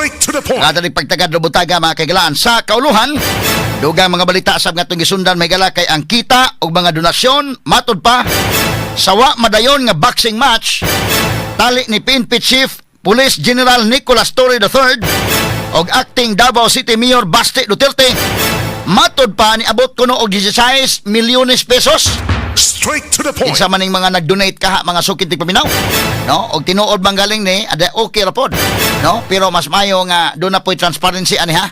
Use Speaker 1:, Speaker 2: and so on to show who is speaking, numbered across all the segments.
Speaker 1: Straight to the point.
Speaker 2: Kada pagtagad butaga, mga kaigalaan, sa kauluhan. Dugang mga balita sa nga atong gisundan, may gala, kay ang kita og mga donasyon matud pa sa wa madayon nga boxing match tali ni PNP Chief Police General Nicolas Torre III og acting Davao City Mayor Basti Duterte, matud pa ni abot kuno og 16 milyones pesos.
Speaker 1: Straight to the point.
Speaker 2: Kinsa man ning mga nag-donate kaha, mga sukit paminaw, no? Og tinuod bang galing ni ada, okay ra pod, no? Pero mas mayo nga doon na po'y transparency ani, ha.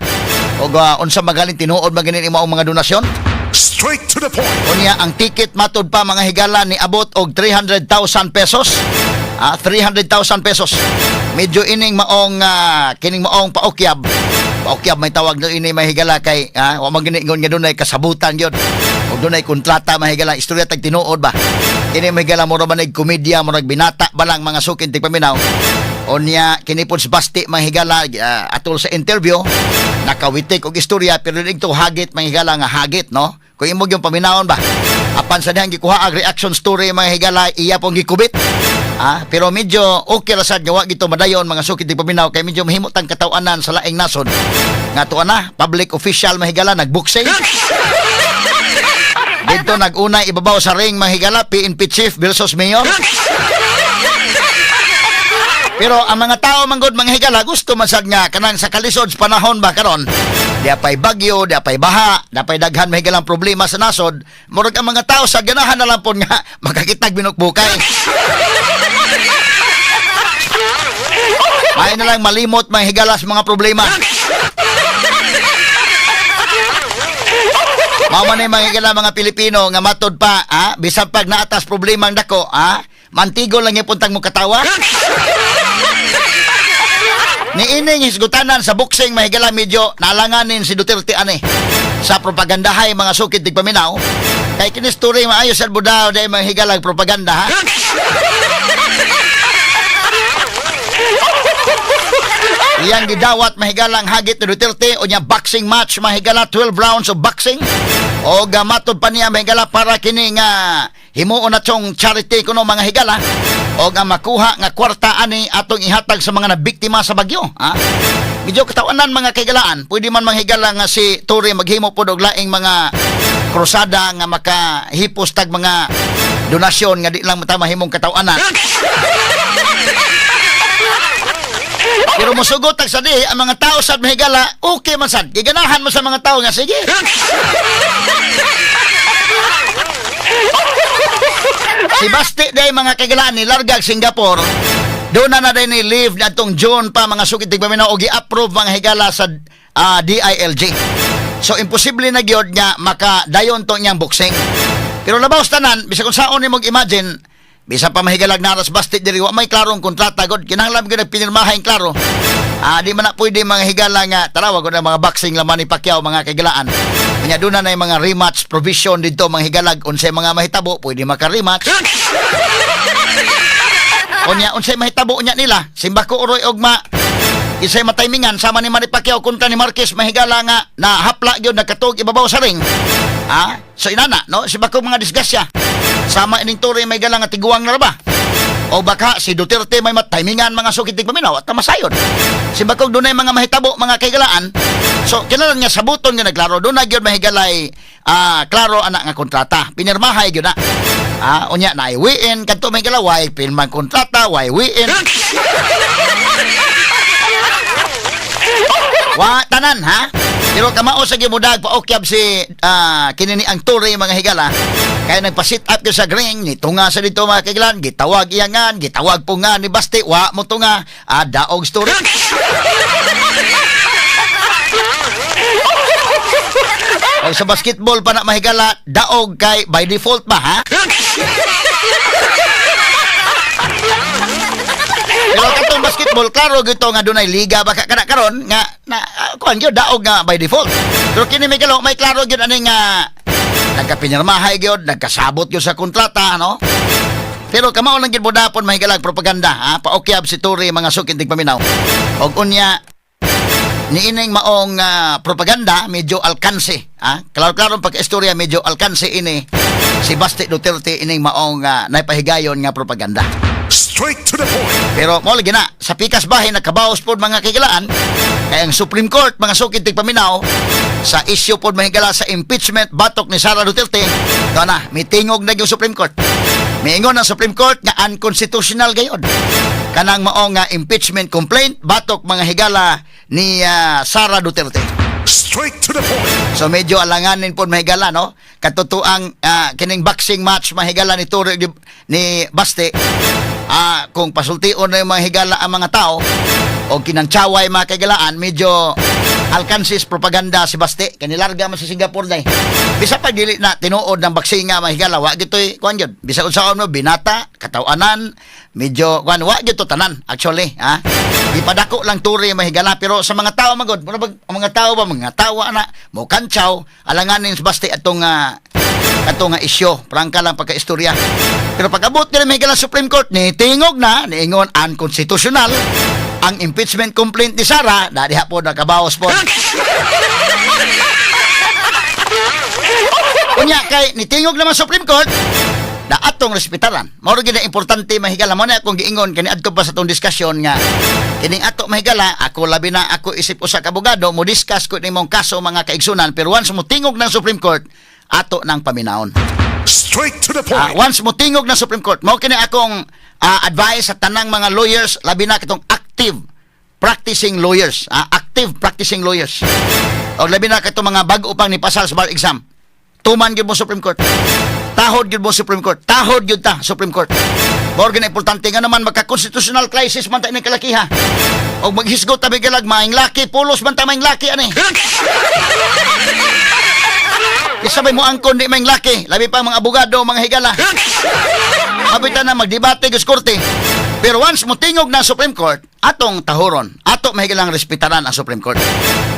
Speaker 2: Og unsa magaling tinuod man gani maong mga donasyon.
Speaker 1: Straight to the point.
Speaker 2: Unya ang ticket matud pa, mga higala, ni abot og 300,000 pesos. Ah, 300,000 pesos. Medyo ining maong kining maong paokyab. Paokyab may tawag no ini, mga higala, kay wa man gani ingon nga dunay kasabutan gyud. Og dunay kontrata, mga higala, istorya tag tinuod ba. Kini, mga higala, mura man komedya, murag binata ba lang, mga sukin tigpaminaw. Unya kini pod si Basti, mga higala, atol sa interview nakawitik og istorya, pero dito hagit, mga higala, nga hagit, no? Kung imo yung paminawon ba. Apan sa dihang gikuha ang reaction story, mga higala, iya pong gikubit. Ah, pero medyo okay ra sad nga wa gito madayon, mga sukit paminaw, kay medyo mahimo tang katawanan sa laing nasod. Nga tuwa na public official, mga higala, nagboxing. Dito nag-una ibabaw sa ring, mga higala, PNP chief versus mayor. Pero ang mga tao manggod, mga higala, gusto man sad nga kanang sa kalisod sa panahon ba karon. Di pay bagyo, di pay baha, di pay daghan, mga higalang, problema sa nasod. Murag ang mga tao sa ganahan na lang pod nga makakitag binukbukay. May na lang malimot, mga higala, sa mga problema. Mao man ni, mga higala, mga Pilipino nga matod pa, ha, bisan pag naatas problema ang dako, ha, mantigo lang yung puntang mo katawa. Niining hisgutanan sa boxing, mahigala, medyo nalanganin si Duterte ani sa propagandahay, mga sukit tigpaminaw, kay kini story maayo sa budaw dahil, mga higala, propaganda, ha. Iyang gidawat, mahigalang hagit ni Duterte o niya boxing match, mahigala, 12 rounds of boxing o gamatod pa niya, mahigala, para kini nga himuon na tong charity kuno, mga higala, o nga makuha nga kwarta ani atong ihatag sa mga nabiktima sa bagyo, ha. Medyo katawanan, mga kaigalaan, pwede man, mga higala, nga si Torre maghimo pod og laing mga krusada nga makahipos tag mga donasyon nga di lang mata mahimong katawanan. Pero musugot tag sa di, ang mga tao sad, mahigala, okay man sad. Giganahan mo sa mga tao nga sige. Si Basti day, mga kaigalaan, ni largag Singapore. Doon na na day ni leave na atong June pa, mga sukit tigpaminaw, o gi-approve, mga higala, sa DILG. So imposible na gyud nga makadayon to niyang boxing. Pero labaw sa tanan, bisag kung saon nimo imagine, bisa pa mahigalag naras Basti diri, wa may klarong kontrata god. Kinahanglan gyud nagpinirmahay klaro. Ah, di man na pwede, mga higala, nga tarawa gud ang mga boxing laman ni Pacquiao, mga kahigalaan. Kanya doon na yung mga rematch provision dito, mga higalag, unsay mga mahitabo, pwede maka-rematch. Unya unsay mahitabo unya nila, simbako uroy og ma isay mataymingan sama ni Manny Pacquiao kontra ni Marquez, mahigala, nga na hapla gyud nagkatug ibabaw sa ring. Ah, so inana, no, simbako mga disgrasya. Sama ining Torre may gala nga tiguang na ba? O baka si Duterte may mataymingan, mga sukitig paminaw, at tamasayon. Simbako dunay mga mahitabo, mga kaigalaan. So kinahanglan nga sabuton nga naglaro doon na gyud, mahigalay, klaro ana nga kontrata. Pinirmahay gyud na. Ah, unya na iwiin kadto, may gala, way pirmang kontrata, way wiin. Wa tanan, ha. Pero kamao sa gimudag paokyab si kini ni ang Torre, mga higala. Kaya nagpa-sit up gyud sa ring ni tunga sa dito, mga kaigalan, gitawag iyangan, gitawag po nga ni Basti, wa mo tunga, daog story. Og sa basketball pa na, mahigala, daog kay by default ba, ha? Pero katong basketball, klaro gyud to nga dunay liga baka kana karon nga na kuan gyud daog nga by default. Pero kini may galo, may klaro gyud ani nga nagkapinirmahay gyud, nagkasabot gyud sa kontrata, ano? Pero kamao lang gyud mo dapon, mahigalag, propaganda, ha? Paokyab si Torre, mga sukintig paminaw. Og unya niining maong propaganda medyo alkanse, ha? Klaro-klaro pagka-istorya, medyo alkanse ini si Basti Duterte ining maong naipahigayon nga propaganda.
Speaker 1: Straight to the point.
Speaker 2: Pero mo lagi na sa pikas bahin nakabaos pod, mga kahigalaan, kay ang Supreme Court, mga sukid tigpaminaw, sa issue pod, mahigala, sa impeachment batok ni Sara Duterte. To na mitingog na yung Supreme Court. Miingon ang Supreme Court nga unconstitutional gayod kanang mao nga impeachment complaint batok, mga higala, ni Sara Duterte.
Speaker 1: Straight to the point.
Speaker 2: So medyo alanganin po, mahigala, no? Katotoang kining boxing match, mahigala, ni Torre ni Baste, kung pasultion na yung mga higala ang mga tao o kinantsaway, mga kaigalaan, medyo alkansis propaganda si Baste kanilarga man sa Singapore day. Bisa pa dili na tinuod ng boxing nga, mahigala, wa gitoy kuan gyud. Bisa unsaon mo binata katawanan, medyo kuan, wa gyud to tanan actually, ha. Ipadako lang turi, mahigala, pero sa mga tao magod mura bag- ang mga tao ba mga tawa na mo kantsaw, alanganin sa Baste atong atong nga isyu, prangka lang pagka-istorya. Pero pag abot nila, mahigala, Supreme Court, ni tingog na, niingon unconstitutional ang impeachment complaint ni Sara, na diha po nakabaos po. Unya kay nitingog naman Supreme Court, na atong respetaran. Mao ra gyud na importante, mahigala, mo na akong giingon kani adto pa sa atong diskusyon nga kining ato, mahigala, ako labi na ako isip usa ka abogado, mo discuss ko nimong kaso, mga kaigsunan, pero once mo tingog ng Supreme Court, ato nang paminawon.
Speaker 1: Straight to the point.
Speaker 2: Once mo tingog ng Supreme Court, mao kini akong advice sa tanang mga lawyers, labi na kitong active practicing lawyers, active practicing lawyers. O labi na katong mga bag-o pang nipasal sa bar exam. Tuman gyud mo Supreme Court. Tahod gyud mo Supreme Court. Tahod gyud ta Supreme Court. Mao gyud na importante nga naman magka-constitutional crisis man ta ining kalakiha. Og maghisgot ta bigalag maing laki, pulos man ta maing laki ani. Isabay mo angkon di maing laki, labi pa ang mga abogado, mga higala. Kapitan na magdebate gus korte. Pero once mo tingog na Supreme Court, atong tahuron, ato mahigalang respetaran ang Supreme Court.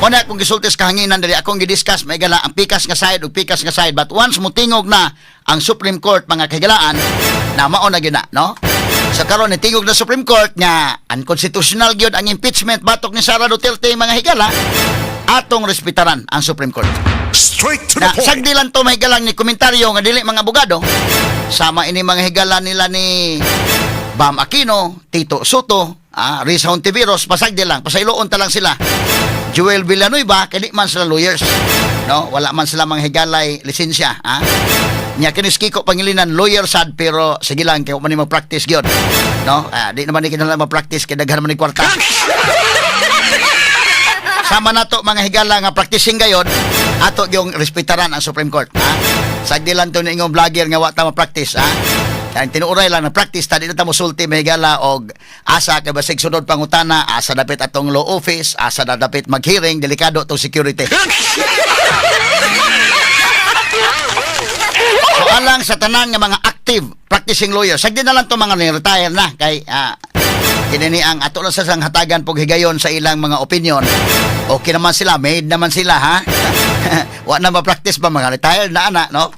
Speaker 2: Muna akong gisulti sa kahanginan diri, akong gidiscuss, mahigala, ang pikas nga side ug pikas nga side, but once mo tingog na ang Supreme Court, mga kahigalaan, na mao na gyud na, no? Sa karon ni tingog na Supreme Court nga unconstitutional gyud ang impeachment batok ni Sara Duterte, mga higala, atong respetaran ang Supreme Court.
Speaker 1: Straight to the
Speaker 2: Na
Speaker 1: point.
Speaker 2: sagdi lang to, mahigalang ni komentaryo nga dili mga abogado sama ini, mga higala, nila ni Bam Aquino, Tito Sotto, Risa Hontiveros, pasagdi lang, pasayloon ta lang sila. Joel Villanueva, kay di man sila lawyers. No, wala man sila mga higalay lisensya, ha? Nya kini si Kiko Pangilinan lawyer sad, pero sige lang kay wa man ni mag-practice gyud. No? Di naman ni kinahanglan mag-practice kay daghan man ni kwarta. Sama nato mga higala nga practicing gayon, ato yung respetaran ang Supreme Court, ha. Sagdi lang to ni ingong vlogger nga wa ta ma-practice, ha. Ang tinuoray lang na practice ta, di na ta mosulti, mahigala, og asa kay basig sunod pangutana, asa dapit atong law office, asa na dapit mag-hearing, delikado tong security. So alang sa tanan nga mga active practicing lawyer, sagdi na lang to mga ni-retire na kay kini ni ang ato lang sa sang hatagan pog higayon sa ilang mga opinion. Okay naman sila, made naman sila, ha. Wa na ma-practice ba, mga retired na ana, no?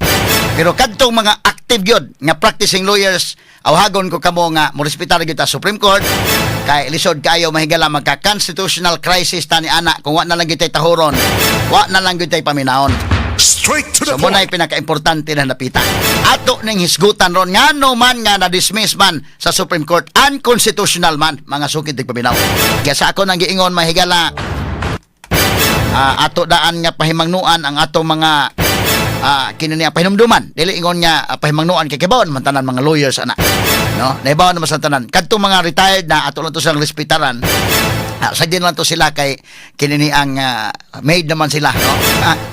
Speaker 2: Pero kadtong mga active gyud nga practicing lawyers, awhagon ko kamo nga mo respetar gyud ta Supreme Court kay lisod kayo, mahigala, magka-constitutional crisis tani ana kung wa na lang gyud tay tahuron, wa na lang gyud tay paminawon.
Speaker 1: Straight to the
Speaker 2: So muna
Speaker 1: point.
Speaker 2: Pinaka-importante na napita. Ato ning hisgutan ron ngano man nga na-dismiss man sa Supreme Court, unconstitutional man, mga sukid tigpaminaw. Kaya sa ako nang giingon, mahigala, ato daan nga pahimangnuan ang ato mga kini niya pahinumduman. Dili ingon nga pahimangnuan kay kibawon man tanan mga lawyers ana. No? Naibawan naman sa tanan. Kadtong mga retired na, ato lang to silang respetaran. Sagdi lang to sila kay kini ni ang made naman sila, no?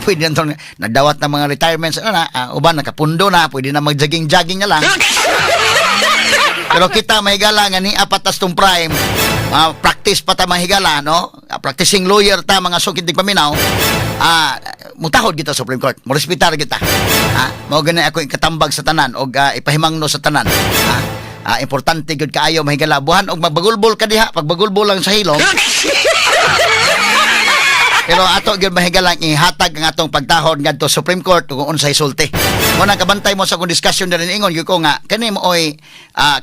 Speaker 2: Pwede na to nagdawat ng mga retirements ano na, uban nakapundo na, pwede na mag-jogging-jogging na lang. Pero kita, mahigala, nga ni apat tas tong prime, practice pa ta, mahigala, no? Practicing lawyer ta, mga sukid paminaw, mutahod kita Supreme Court, morespetar kita. Mao gani ako ikatambag sa tanan og ipahimangno sa tanan. Importante gyud kaayo, mahigala, buhan og magbagulbol ka diha, pagbagulbol lang sa hilom. Pero ato gyud, mahigalang, ihatag ang atong pagtahod ngadto Supreme Court kung unsay sulti. Mo nang kabantay mo sa akong discussion diri, ingon gyud ko nga kani mo oy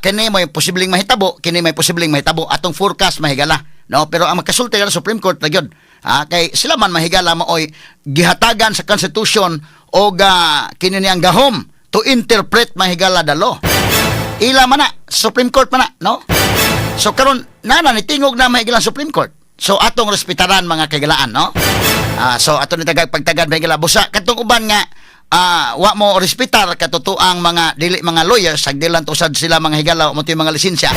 Speaker 2: kani mo posibleng mahitabo, kini may posibleng mahitabo atong forecast, mahigala. No, pero ang makasulti sa Supreme Court na gyud. Kay sila man, mahigala, maoy gihatagan sa Constitution og kini niyang gahom to interpret, mahigala, the law. Ila man na, Supreme Court man na, no? So karon nana ni tingog na mahigilan Supreme Court. So atong respetaran mga kaigalaan, no? So ato ni tagag pagtagad mahigala busa katong uban nga wa mo respetar katotoang mga dili mga lawyers sagdilan to sad sila mga higala mo mga lisensya.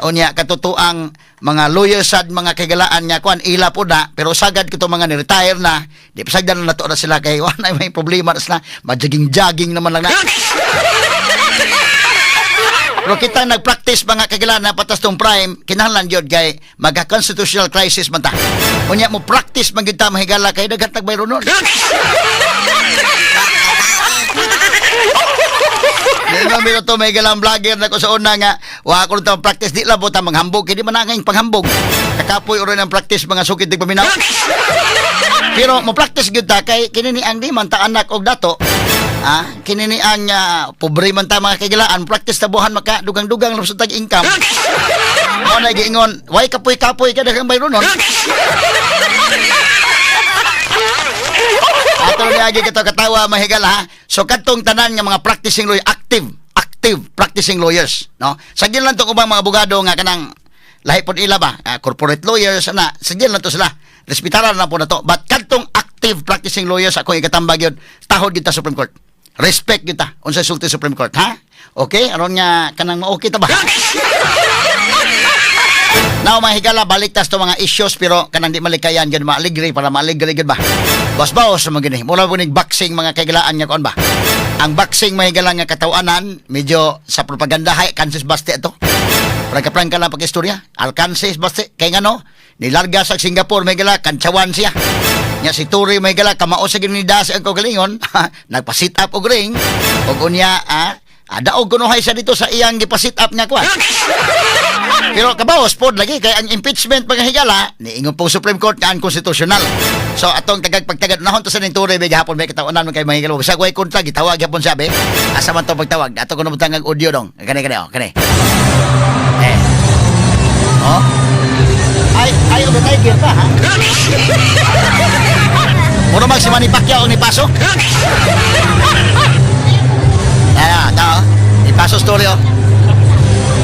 Speaker 2: Unya katotoang mga lawyers sad mga kaigalaan nga kuan ila po na pero sagad kito mga ni-retire na di pa sagdan na nato na sila kay wa na may problema na sila majaging-jogging naman lang na. Pero kita nagpractice mga kaigalaan na patas tong prime kinahanglan gyud kay magka-constitutional crisis man ta. Unya mo practice man gyud ta mahigala kay daghan tag bayro nun. Di ba miro to may galang vlogger na ko sa una nga wa ko ta practice di lang po ta manghambog kay di man ang panghambog. Kakapoy oro ng practice mga sukid di paminaw. Pero mo practice gyud ta kay kini ni ang di man ta anak og dato. Kini ni ang pobre man ta mga kaigalaan practice ta buhan maka dugang-dugang lang sa tag income. Mo na giingon, way kapoy-kapoy ka daghang bayro nun. Ato ni agi kato katawa mahigala ha. So kadtong tanan nga mga practicing lawyer, active practicing lawyers, no? Sagil lang to ubang mga abogado nga kanang lahi pod ila ba, corporate lawyers ana, sagil lang to sila. Respetaran na po na to. But kadtong active practicing lawyers ako ikatambag yun, tahod gyud ta Supreme Court. Respect gyud ta unsa sulti Supreme Court, ha? Okay, aron nga kanang ma-okay ta ba? Now mga higala, balik tas to mga issues pero kanang di malikayan gyud maaligre para maaligre gyud ba. Bas-baos man gini. Mura po ning boxing mga kaigalaan nga kuan ba. Ang boxing mga higala nga katawanan medyo sa propaganda hay Kansas Basti ato. Prangka-prangka lang pag-istorya. Alcances Basti kay ngano nilarga sa Singapore mga higala kantsawan siya. Nya si Turi mga higala kamao sa ginida sa ang kaugalingon nagpa-sit up og ring og unya daog kunuhay siya dito sa iyang gipa-sit up nga kuan. Pero kabaos pod lagi kay ang impeachment mga higala niingon po Supreme Court nga unconstitutional. So atong tagag pagtagad nahon to sa ning Turi may gihapon may katawanan man kay mga higala. Bisag way kontra gitawag gyapon siya be. Asa man to pagtawag? Ato kuno butang ang audio dong. Kani kani oh, kani. Eh. Oh. Ay ay og tiger pa ha. Mura mag si Manny Pacquiao ang nipaso. Ah, tao. Nipaso story oh.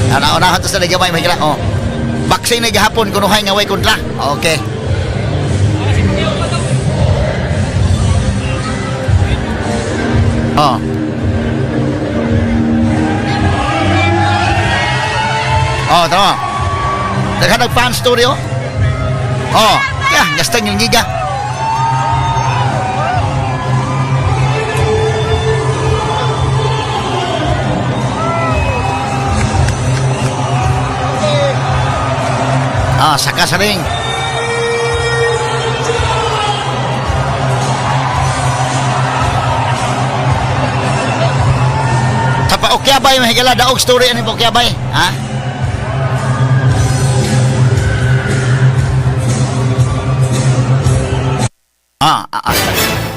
Speaker 2: Ana-unahan to sa nagyamay may oh. Boxing na gihapon kunuhay nga way kontra. Okay. Oh. Oh, tama. Daghan nag fan story oh. Oh, ya, gastang yung giga. Saka sa ring. Sa Paokyabay, mahigala, daog story ani Paokyabay. Ha?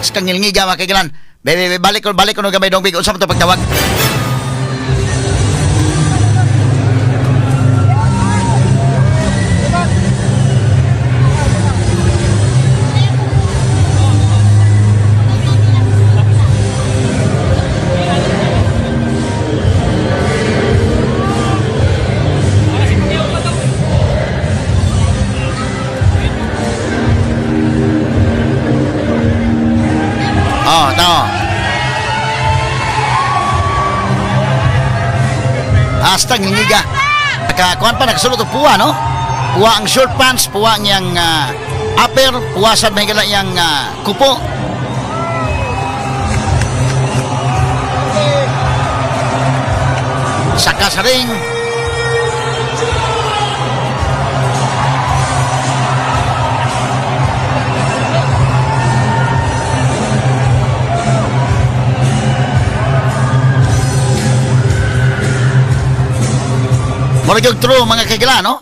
Speaker 2: Skangilngiga mga kaigalan. Be, balik ko gamay dong big. Unsa man to pagtawag? Oh, tao. Hasta ngingiga. Nakakuan pa, nakasulot og puwa, no? Puwa ang short pants, puwa niyang upper, puwa sad mahigala niyang kupo. Saka sa ring. Mura gyud true mga kagila, no?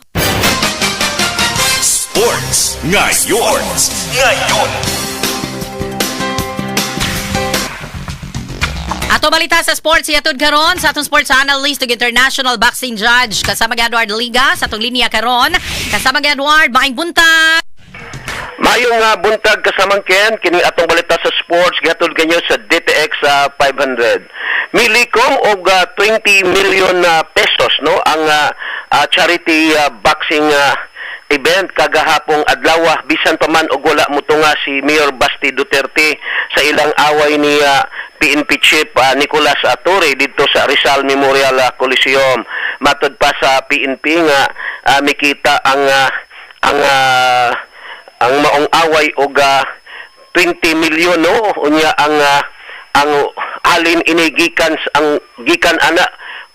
Speaker 1: Sports ngayon. Ngayon.
Speaker 3: Ato balita sa sports yatod karon sa atong sports analyst ug international boxing judge kasama gi Edward Liga sa atong linya karon. Kasama gi Edward, maayong buntag.
Speaker 4: Maayong buntag kasamang Ken, kini atong balita sa sports gihatod kanyo sa DTX 500. Milikom og 20 million na pesos, no, ang charity boxing event kagahapong adlaw, bisan pa man og wala motunga si Mayor Basti Duterte sa ilang away ni PNP Chief Nicolas Torre didto sa Rizal Memorial Coliseum. Matod pa sa PNP nga mikita ang maong away og 20 million, no, unya ang alin ini gikan ang gikan ana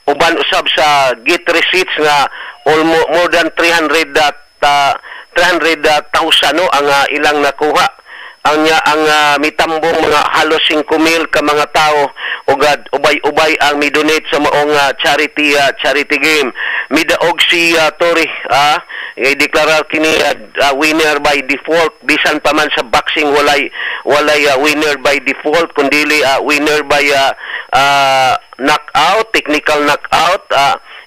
Speaker 4: uban usab sa gate receipts nga almost more than 300 at 300,000, no, ang ilang nakuha. Ang nya ang mitambong mga halos 5,000 ka mga tao ug ubay-ubay ang midonate sa maong charity game. Midaog si Torre, i-deklarar kini winner by default, bisan pa man sa boxing walay winner by default kundili winner by knockout, technical knockout,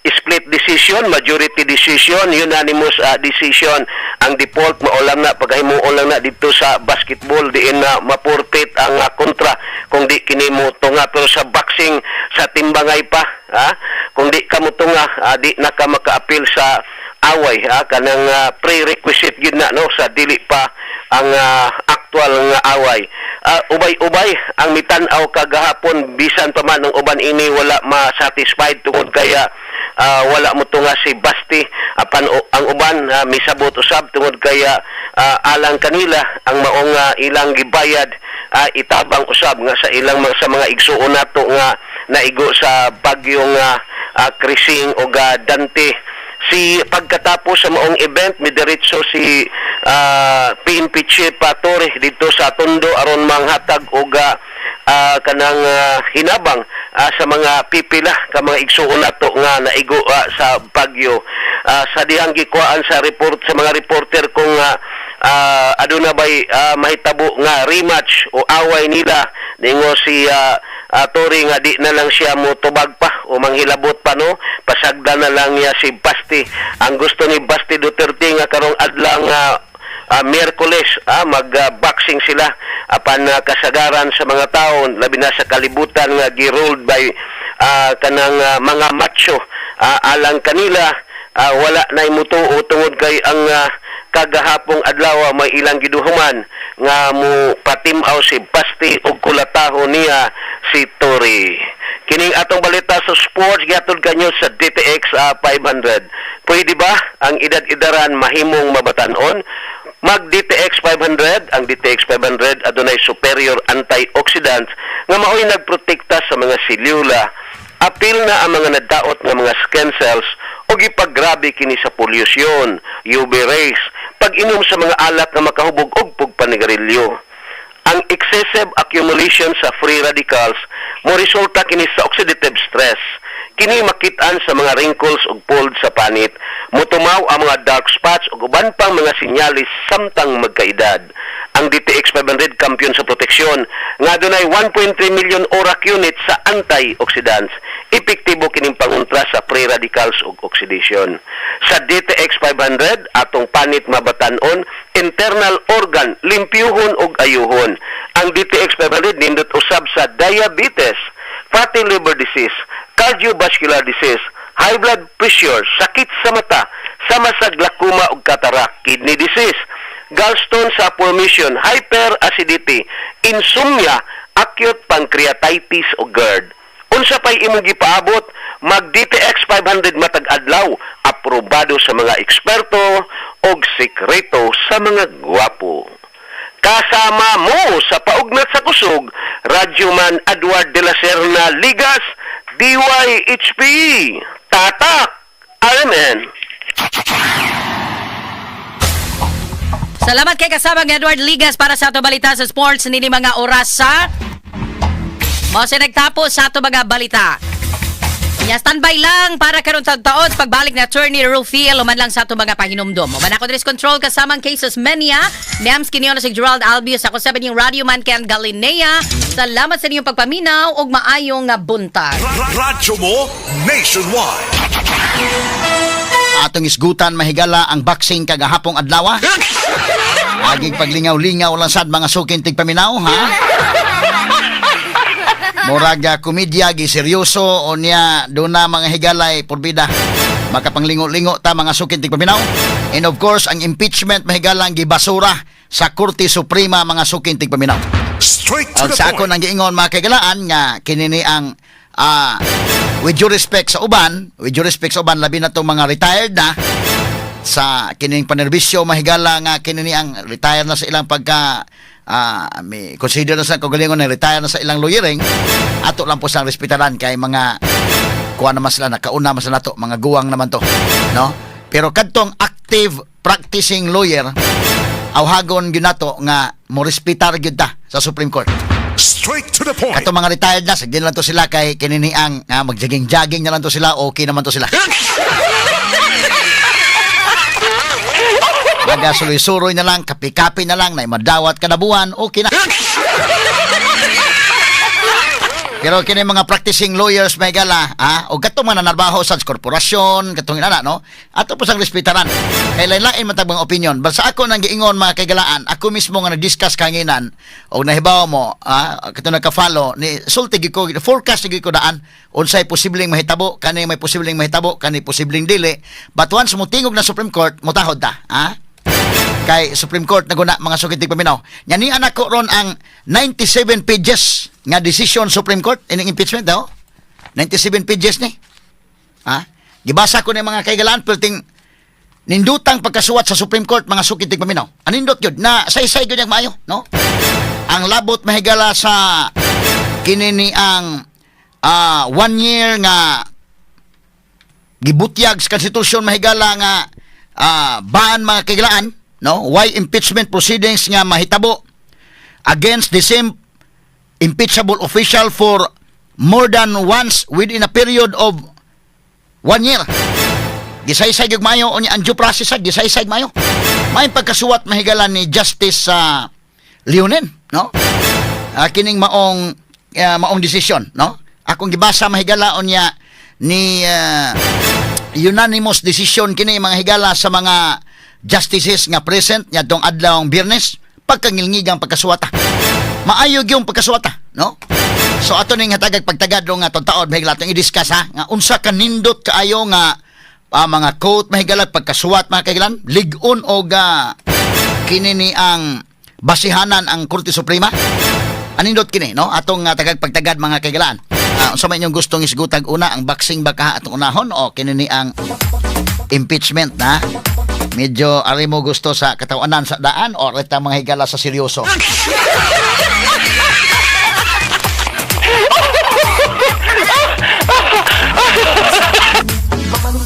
Speaker 4: split decision, majority decision, unanimous decision. Ang default mao lang na paghimuon lang na dito sa basketball diin na mapurpit ang kontra kung di kini mo tunga, pero sa boxing sa timbangay pa, ha, kung di ka mo tunga, di na ka makaapil sa away, ha, kanang prerequisite gid na, no, sa dili pa ang actual nga away. Ubay-ubay ang mitan-aw kagahapon bisan pa man ang uban ini wala ma-satisfied tungod kaya wala mo tunga si Basti, apan ang uban misabot usab tungod kaya alang kanila ang maong ilang gibayad, itabang usab nga sa ilang sa mga igsuon nato nga naigo sa bagyong Crising o Dante. Si pagkatapos sa maong event, midiretso si PNP Chief Torre dito sa Tondo aron manghatag og kanang hinabang sa mga pipila ka mga igsuon nato nga naigo sa bagyo. Sa dihang gikuhaan sa report sa mga reporter kung aduna bay mahitabo nga rematch o away nila, ningo si Torre nga di na lang siya mo tubag pa o manghilabot pa, no, pasagda na lang niya si Basti. Ang gusto ni Basti Duterte nga karong adlaw nga Miyerkules, mag-boxing sila, apan kasagaran sa mga tao, labi na sa kalibutan nga gi-ruled by kanang mga macho, alang kanila wala na imutuo tungod kay ang kagahapong adlaw may ilang giduhuman nga mo patimaw si Basti og kulataho niya si Torre. Kining atong balita sa sports gihatod kanyo sa DTX 500. Pwede ba ang edad-edaran mahimong mabatanon? Mag DTX 500, ang DTX 500 adunay superior antioxidants nga maoy nagprotekta sa mga selula. Apil na ang mga nadaot nga mga skin cells o gipagrabe kini sa polusyon, UV rays, pag-inom sa mga alak nga makahubog og pagpanigarilyo. Ang excessive accumulation sa free radicals mo resulta kini sa oxidative stress. Kini makit-an sa mga wrinkles ug fold sa panit, mutumaw ang mga dark spots ug uban pang mga sinyalis samtang magkaedad. Ang DTX 500 kampiyon sa proteksyon nga adunay 1.3 million ORAC units sa antioxidants. Epektibo kining pangontra sa free radicals ug oxidation. Sa DTX 500, atong panit mabatan-on, internal organ limpyuhon ug ayuhon. Ang DTX 500 nindot usab sa diabetes, fatty liver disease, cardiovascular disease, high blood pressure, sakit sa mata, sama sa glaucoma ug cataract, kidney disease, gallstone sa formation, hyperacidity, insomnia, acute pancreatitis o GERD. Unsa pay imong gipaabot, mag DTX 500 matag adlaw, aprobado sa mga eksperto og sikreto sa mga gwapo. Kasama mo sa paugnat sa kusog, Radyoman Edward de la Serna Ligas, DYHP, Tatak, RMN.
Speaker 3: Salamat kay kasama Edward Ligas para sa ato balita sa sports nini mga oras sa. Mao sa nagtapos sa ato mga balita. Ya, standby lang para karon sa taon pagbalik na Attorney Rufiel man lang sa ato mga pahinumdom. Uman ako diri sa control kasamang cases Menia, Nams Quinones ug Gerald Albius, ako sa inyong radio man Ken Galinea. Salamat sa inyong pagpaminaw ug maayong nga buntag.
Speaker 1: Radyo mo nationwide.
Speaker 2: Atong isgutan, mahigala, ang boxing kagahapong adlaw. Aging paglingaw-lingaw lang sad mga suking tigpaminaw, ha? Murag komedya gi seryoso unya duna mga higalay porbida. Makapanglingo-lingo ta, mga suking tigpaminaw. And of course, ang impeachment, mahigalang, gibasura sa Korte Suprema, mga suking tigpaminaw.
Speaker 1: Straight to
Speaker 2: Og
Speaker 1: the
Speaker 2: sa ako
Speaker 1: point.
Speaker 2: nang giingon, mga kaigalaan, nga kinini ang with due respect sa uban, with due respect sa uban, labi na tong mga retired na sa kining panerbisyo, mahigala, nga kinini ang retire na sa ilang pagka may consider na sa kagalingon na retire na sa ilang lawyering, ato lang po silang respetaran kay mga kuha naman sila, nakauna man sila nato, mga guwang naman to, no? Pero kadtong active practicing lawyer, awhagon gyud nato nga mo respetar gyud ta sa Supreme Court.
Speaker 1: Straight to the point.
Speaker 2: Katong mga retired na, sige lang to sila kay kinini ang magjaging-jogging na lang to sila, okay naman to sila. Maga suloy-suroy na lang, kapi-kapi na lang, na madawat kada buwan, okay na. Pero kini mga practicing lawyers, may gala, ha? O katong mga nanarbaho sa korporasyon, katong inana, no? Ato po sang respetaran. Kay lain-lain man tag mga opinion. Basta ako nang giingon, mga kaigalaan, ako mismo nga nag-discuss kanginan o nahibaw mo, ha, katong nagka-follow ni sulti gyud ko, forecast gyud ko daan unsay posibleng mahitabo, kani may posibleng mahitabo, kani posibleng dili. But once mo tingog na Supreme Court, mutahod ta, ha? Kay Supreme Court na guna, mga suking tigpaminaw. Nya ni anak ko ron ang 97 pages nga decision Supreme Court ining impeachment daw. 97 pages ni. Ha? Gibasa ko ni, mga kaigalaan, perting nindutang pagkasuwat sa Supreme Court, mga suking tigpaminaw. Anindot yun na saysay gyud niyang maayo, no? Ang labot, mahigala, sa kini ni ang one year nga gibutyag sa konstitusyon, mahigala, nga ban, mga kaigalaan, no? Why impeachment proceedings nga mahitabo against the same impeachable official for more than once within a period of one year. Gisaysay gyud maayo unya ang due process sa gisaysay maayo. May pagkasuwat, mahigala, ni Justice sa Leonen, no? Kining maong desisyon, no? Akong gibasa, mahigala, unya ni unanimous decision kini, mga higala, sa mga justices nga present nya tong adlawng Biyernes. Pagkangilngigang pagkasuwata, maayo gyud pagkasuwata, no? So ato ning hatagag pagtagad nga taon, mahigala, atong i-discuss, ha, nga unsa ka nindot kaayo nga mga quote, mahigala, pagkasuwat, mga kailan lig-on og kini ni ang basihanan ang Korte Suprema. Anindot kini, no? Atong tagag pagtagad, mga kaigalaan. Unsa man inyong gustong isgutag una, ang boxing ba kaha atong unahon o kini ni ang impeachment na? Medyo ari mo gusto sa katawanan sa daan o reta, mga higala, sa seryoso?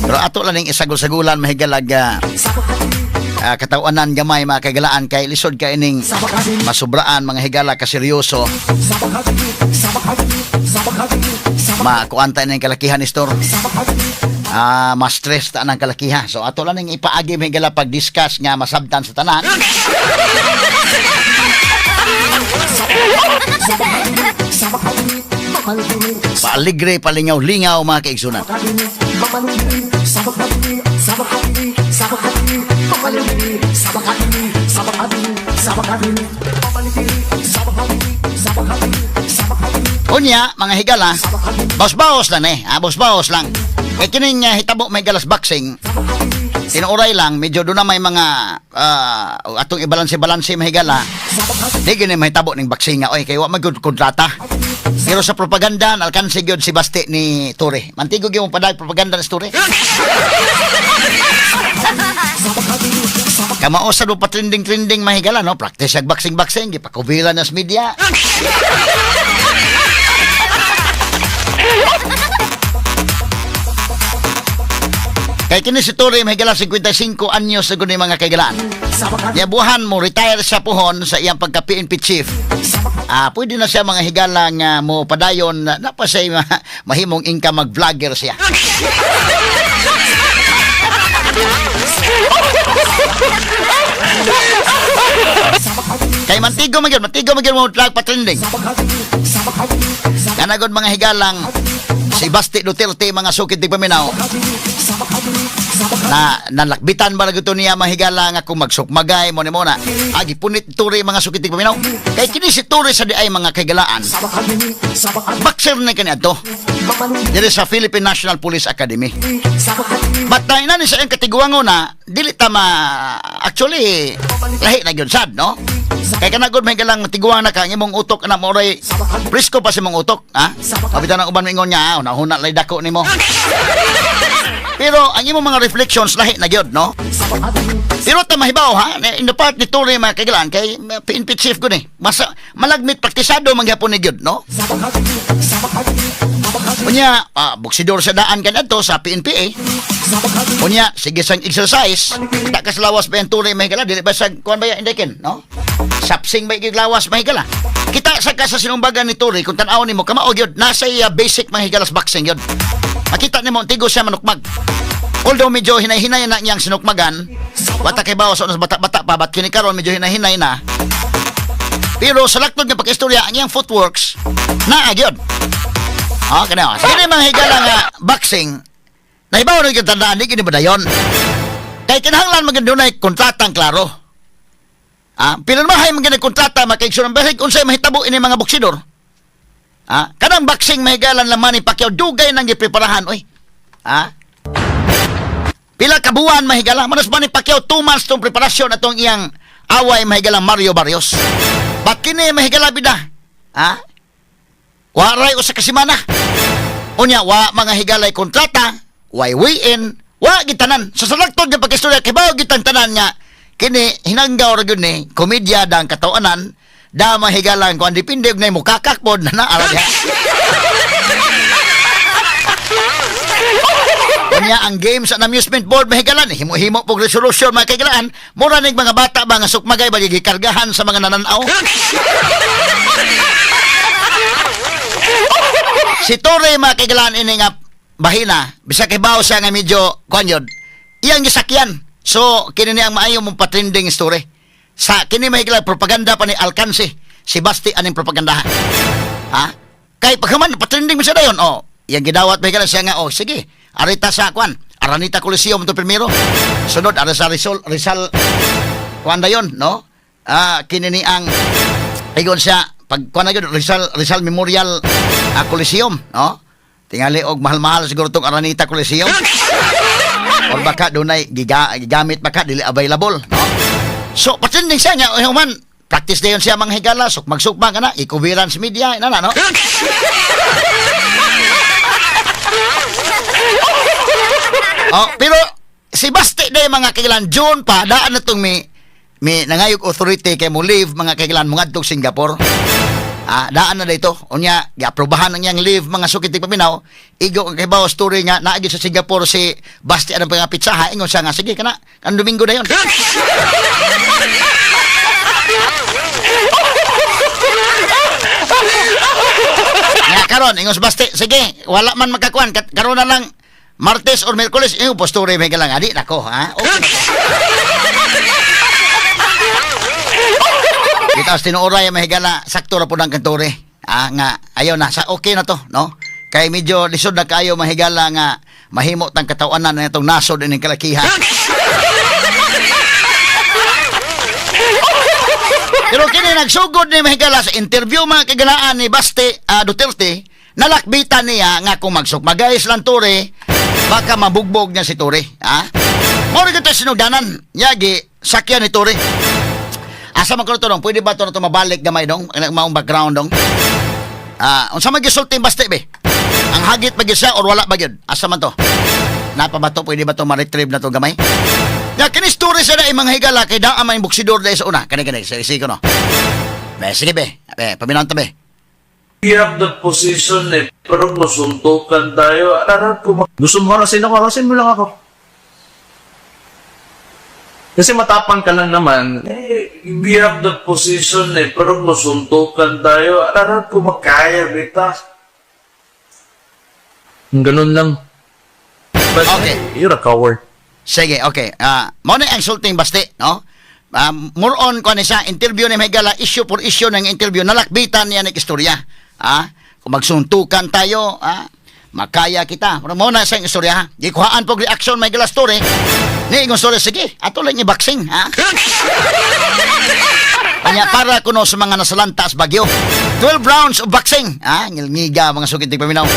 Speaker 2: Pero ato lang ning isagol-sagulan, mahigalag, katawanan gamay, mga kaigalaan, kay lisod kay ining masubraan, mga higala, ka seryoso. Makuanta ning kalakihan ni store. Ma-stress ta ng kalakiha. So ato lang ning ipaagi, mga higala, pag-discuss nga masabtan sa tanan. Paaligre, palingaw-lingaw, mga kaigsunan. Unya, mga higala, baos-baos lang eh. Baos-baos lang. Kay kining hitabo may galas boxing, tinuuray lang, medyo doon na may mga atong ibalanse-balanse, mahigala. Di gini mahitabo ning boxing nga, oy, kay wa man gud kontrata. Pero sa propaganda, nalkansi gyud si Basti ni Torre. Mantigo gyud mo padag propaganda ni Torre. Kamao sa do pa trending-trending, mahigala, no? Practice ag boxing-boxing, gipakubila na sa media. Kay kini si Torre, mahigala, 55 anyos na gud ni, mga kaigalaan. Ya buhan mo retire siya puhon sa iyang pagka PNP chief. Pwede na siya, mga higala, nga mo padayon na, na pa siya mahimong income, mag-vlogger siya. Kay mantigo man gyud mo vlog pa trending. Kanagod, mga higalang, si Basti Duterte, mga sukid tigpaminaw. Na nalakbitan ba na niya, mahigala, nga kung magsukmagay mo ni mo na agi punit Torre, mga suki tigpaminaw, kay kini si Torre sa diay, mga kahigalaan, boxer na kaniadto diri sa Philippine National Police Academy. But na ni sa iyang katiguangon na dili ta ma, actually lahi na gyud sad, no? Kay kana gud may galang tiguang na ka, ang imong utok na moray presko pa sa imong utok, ha. Kapitan ang uban mingon niya, ah, huna lay dako nimo. Pero ang imong mga reflections lahi na gyud, no? Pero ta mahibaw ha, in the part ni Torre, mga kaigalaan, kay PNP chief gud eh. Masa malagmit praktisado man gyapon ni gyud, no? Unya, boksidor sa daan kanadto sa PNPA. Unya, sige sang exercise. Takas lawas ba yung Torre, mahigala? Dili ba sa kuan ba yan, indekin, no? Sapsing ba yung lawas, mahigala? Kita sa ka sa sinumbagan ni Torre, kung tan-aw nimo, kamao gyud, nasa iya basic mahigala sa boxing gyud. Makita nimo, tigo siya manukmag. Although medyo hinay-hinay na niyang sinukmagan, wata kay bawas sa bata-bata pa, ba't kini karon medyo hinay-hinay na. Pero sa laktod nga pag-istorya, ang iyang footworks, naa gyud. Ah, kana. Sige mga higala nga boxing, nahibaw na yung tandaan, di kini ba dayon? Kay kinahanglan man dunay kontratang klaro. Ah, pinirmahay man gani kontrata makaigsoon ang basig unsay mahitabo ini mga boksidor. Ah, kanang boxing, mahigalan lang Manny Pacquiao, dugay nang gipreparahan oy. Ah? Pila ka buwan, mahigala, manas Manny Pacquiao 2 months tong preparasyon atong iyang away, mahigala, Mario Barrios. But kini, mahigala bida? Ah? Waray usa ka semana. Unya wa mga higalay kontrata, way weigh-in, wa gitanan. Sa salaktod nga pagkistorya kay bawo gitang tanan nga kini hinanggaw ra gyud ni komedya dang katawanan da mahigalan kuan depende og nay mukakak pod na naa diha. Unya ang Games and Amusement Board, mahigalan, himo-himo pog resolution, mga kaigalaan, mura ning mga bata ba nga sukmagay ba gikargahan sa mga nananaw. Si Torre, mga kaigalaan, ini nga bahina, bisag hibaw siya nga medyo kuan yun, iyang gisakyan. So kini ni ang maayo mong patrending story. Sa kini, mahigala, propaganda pa ni Alcance, si Basti aning propagandahan. Ha? Kay pagkaman patrending mo siya dayon, oh, iyang gidawat, mahigala, siya nga, oh, sige, arita sa kuan, Araneta Coliseum to primero. Sunod ara sa Rizal Rizal kuan dayon, no? Ah, kini ni ang ingon siya pag kuan na gyud Rizal Rizal Memorial Coliseum, no? Tingali og mahal-mahal siguro tong Araneta Coliseum. Or baka dunay gigamit baka dili available, no? So patrending siya niya, human practice dayon siya mga higala, sok magsukma ka na, ikubiran sa media, ina na, no? Oh, pero si Basti day, mga kailan, June pa daan na tong may nangayog authority kay mo leave, mga kailan, mo ngadtog Singapore. Ah, daan na dito. Unya, giaprobahan ang iyang leave, mga suki tigpaminaw. Igo ang kahibaw story nga naagi sa Singapore si Basti anang mga pitsaha. Ingon siya nga sige kana, kan Domingo na yon. Nga karon ingon si Basti, sige, wala man makakuan karon na lang Martes or Miyerkules, ingon po story may galang adi nako, ha. Okay na to. Kita sa tinuoray, mahigala, sakto ra po ng kantore. Ah, nga ayaw na sa okay na to, no? Kay medyo lisod na kayo, mahigala, nga mahimo tang katawanan na itong nasod ining kalakihan. Pero kini nagsugod ni, mahigala, sa interview, mga kagalaan, ni Baste Duterte, nalakbitan niya nga kung magsukmagay silang Torre, baka mabugbog niya si Torre. Ha? Mao rin ito sinugdanan. Yagi, sakyan ni Torre. Asa man kuno to dong? Pwede ba to na to mabalik gamay dong? Ang maong background dong? Ah, unsa man gisulti Baste be? Ang hagit ba gyud siya or wala ba gyud? Asa man to? Napa ba to? Pwede ba to ma-retrieve na to gamay? Ya kini story sa na mga higala kay daa may boksidor dahil sa una. Kani kani sige, sige ko no. Be, sige be. Be, paminaw ta be.
Speaker 5: We have the position eh, pero masuntukan tayo. Aral ko, gusto mo harasin ako, harasin mo lang ako. Kasi matapang ka lang naman. Eh, we have the position eh, pero masuntukan tayo. Aral ko makaya, bita. Ganun lang. But you're a coward.
Speaker 2: Sige, okay. Ah, mao na ang sulting Basti, no? Ah, more on ko ni siya interview ni Mahigala, issue for issue ng interview, nalakbitan niya ng istorya. Ah, kung magsuntukan tayo, ah, Makaya kita. Pero mo na sa istorya ha. Gikuhaan pog reaction may galas story. Ni ingon story sige, ato lang i-boxing ha. Kanya para kuno sa mga nasalanta sa Bagyo. 12 rounds of boxing. Ha, ngilngiga mga sukit paminaw.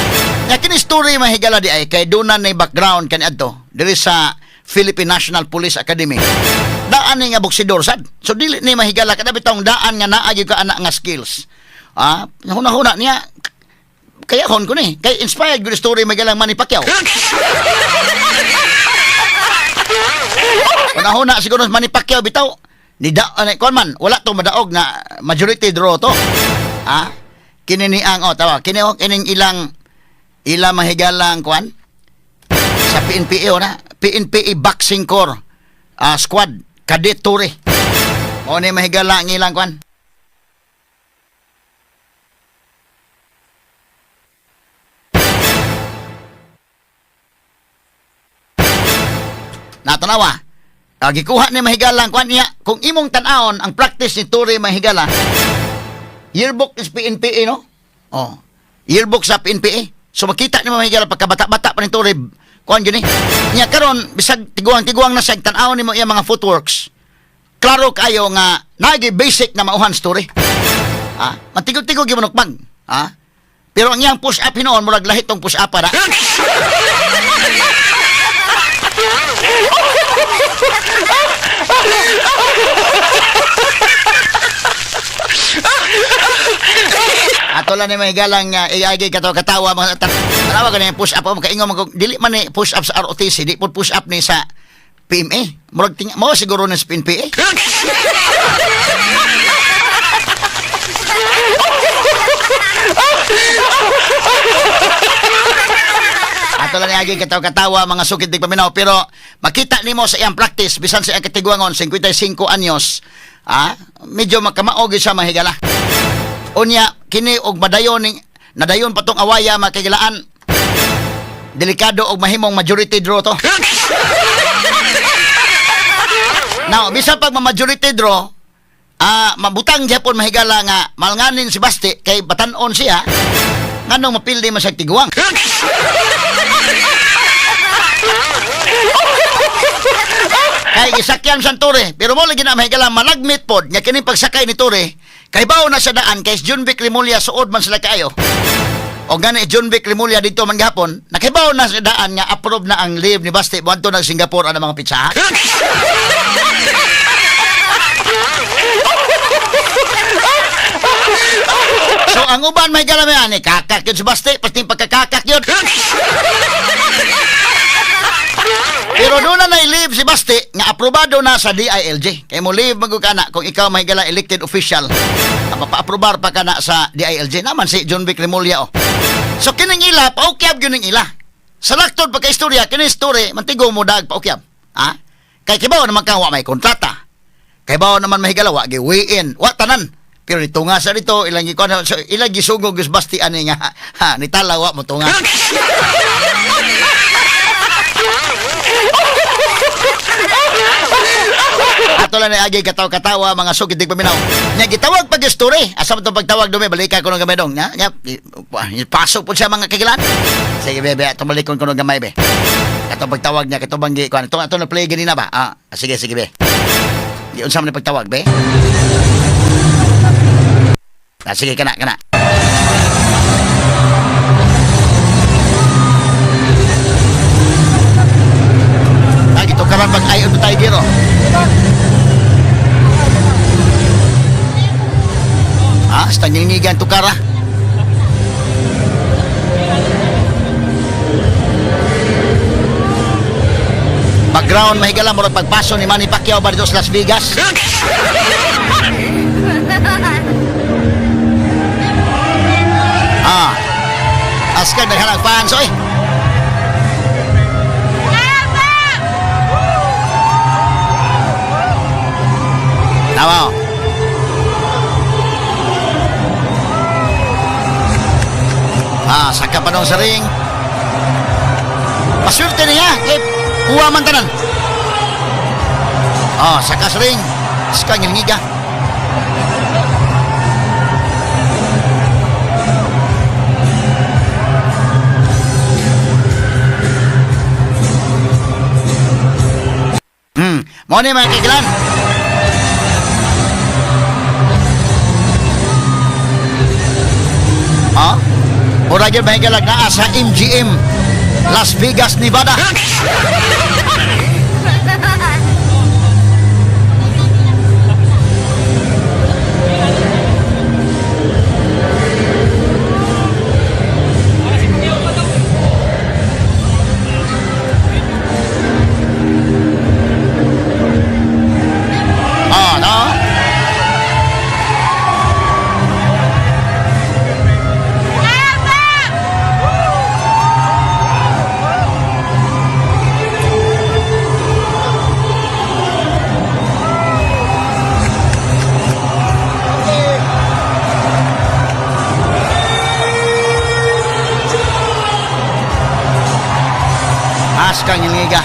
Speaker 2: Nya kini story mahigala di ay kay doon na background kani adto diri sa Philippine National Police Academy. Daan ni nga boksidor sad. So dili ni mahigala kada bitong daan nga naa gyud ka ana nga skills. Ah, huna-huna niya kaya hon ko ni kay inspired good story magalang Manny Pacquiao. Huna-huna siguro Manny Pacquiao bitaw ni da kuan man wala to madaog na majority draw to. Ah, kini ni ang oh tawa kini oh kining ilang ilang mahigalang kuan sa PNPA oh, na PNPA Boxing Corps squad Cadet Torre. O ni mahigala ang ilang kuan. Natanawa. Gikuha ni Mahigala ang kuan niya. Kung imong tan-awon ang practice ni Torre Mahigala, yearbook is PNPA, no? Oh. Yearbook sa PNPA. So makita ni Mahigala pagkabata-bata pa ni Torre, kuan gyud ni. Niya karon bisag tiguang-tiguang na siya tan-awon nimo iya mga footworks. Klaro kayo nga naagi basic na mauhan story. Ah, matigog-tigog gyud manukbang. Ah. Pero ang iyang push up hinuon murag lahit tong push up para. Ato lang ni may galang nga iagi kato katawa mga tanawa ka ni push up o makaingon man kung dili man ni push up sa ROTC, di po push up ni sa PMA. Murag ting mo siguro ni sa PNPA. Ato lang ni agi katawa katawa mga sukit di paminaw pero makita nimo sa iyang practice bisan sa iyang katiguangon 55 anyos. Ah, medyo makamaog gyud siya mahigala. Unya kini og madayon ning nadayon pa tong awaya makigilaan. Delikado og mahimong majority draw to. Now, bisan pag ma-majority draw, mabutang gyapon mahigala nga malnganin si Basti kay batan-on siya nganong mapildi man siya tiguang. Kay gisakyan sa Torre, pero mo lagi na mahigala malagmit pod nga kining pagsakay ni Torre, kay bawo na sa daan kay John Vic Remulla suod man sila kaayo. O gani John Vic Remulla dito man gihapon, nakibaw na sa daan nga approve na ang leave ni Basti buadto nag Singapore ang mga pizza. So ang uban may may ani kakak yun si Basti, pati pagkakakak yun. Pero doon na na-leave si Basti nga aprobado na sa DILG. Kay mo leave magud ka na kung ikaw may gala elected official. Mapaaprobar pa ka na sa DILG naman si John Vic Remulla oh. So kining ila paukyab gyud ning ila. Sa laktod pagka istorya kini story mantigo mo dag paukyab. Ha? Kay kibaw naman ka wa may kontrata. Kay bawo naman mahigala wa gi weigh-in, wa tanan. Pero nitunga sa dito ilang gikuan so, ilang gisugog gyud Basti ani nga ha nitala wa mo tunga. Ato lang ni agi katawa-katawa mga sugid di paminaw. Nya gitawag pag story. Asa man tong pagtawag dumi balikan ko ng gamay dong. Nya, nya pasok po siya mga kagilan. Sige bebe, atong balikon ko ng gamay be. Katong pagtawag niya katong banggi kuan. Ato ato na play ganina ba? Ah, sige sige be. Giunsa man ni pagtawag be? Ah, sige kana kana. Ah, gitukaran pag ayon pa tayo giro. Ah, sa tanggingigan tukara. Background mahigala murag pagpaso ni Manny Pacquiao ba dito sa Las Vegas? Ah. Askar daghan ang fans oy. Tama. Oh. Ah, saka pa sa ring. Paswerte niya. Kay kuha man tanan. Ah, saka sa ring. Saka ngilngiga. Mao ni, mga kagilan. Ha? Mura gyud, mga higala, naa sa MGM, Las Vegas, Nevada. Ah, no? Aska ngiliga.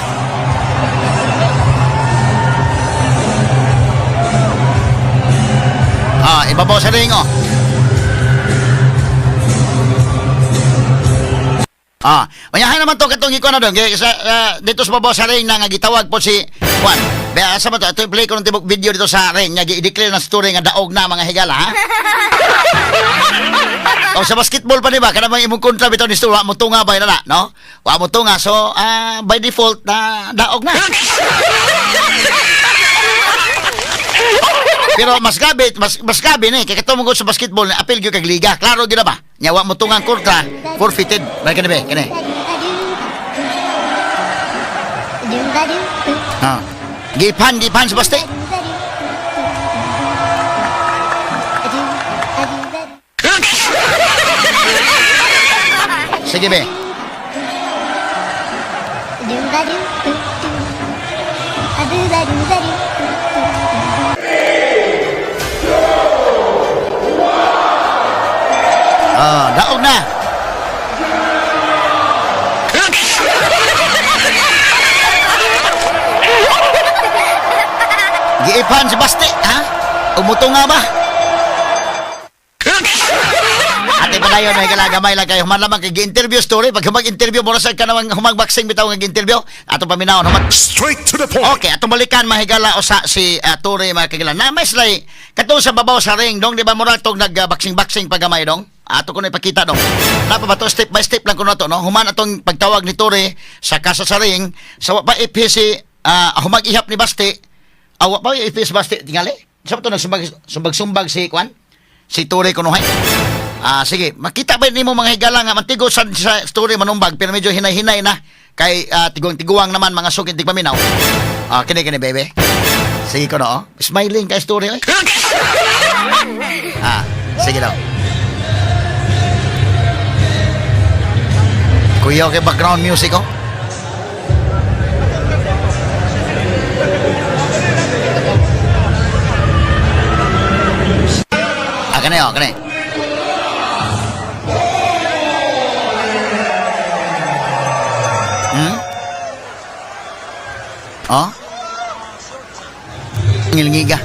Speaker 2: Ah, ibabaw sa ring, oh. Ah, mayahan naman to katong ikuan na dong. Kaya sa, dito sa babaw sa ring na nga gitawag po si Juan. Ba asa ba to? Ito play ko ng tibok video dito sa ring nga gi-declare na story nga daog na, mga higala, ha. O sa basketball pa, di ba? Kana bang imong kontra bitaw ni story, wa mo tunga ba na, no? Wa mo tunga, so by default na daog na. Pero mas grabe ni kay katong sa basketball na apil gyud kag liga. Klaro gyud na ba? Nya wa mo tungang kontra, forfeited. Ba kani be? Kani. Ha. Gipan sa basti. Sige be. Ah, daog na. Giipan si Basti, ha? Umuto nga ba? Ate padayon may kala gamay lang kayo. Human lamang kay gi-interview story. Pag humag-interview, mura sa ka namang humag-boxing bitaw nga gi-interview. Ato paminawon human.
Speaker 1: Straight to the point.
Speaker 2: Okay, atong balikan, mahigala, usa si Tore, mga kagila. Na may sila'y katong sa babaw sa ring dong, di ba mura tong nag-boxing-boxing pagamay dong? Ato ko na ipakita dong. Napa ba to, step by step lang ko na to, no? Human atong pagtawag ni Tore sa kasa sa ring, sa wa pa ipi si humag-ihap ni Basti. Awa pa ipi si Basti tingali. Sa pa to nagsumbag sumbag-sumbag si Kwan? Si Tore kunuhay. Ah, sige, makita ba nimo, mga higala, nga mantigo sa story manumbag pero medyo hinay-hinay na kay tiguang-tiguang naman, mga sugid tigpaminaw. Ah, kini kini bebe. Sige ko no. Oh. Smiling kay story oy. Ah, sige daw. Kuya, okay background music oh. Ah, kani oh, kani. Oh? Ngilngiga.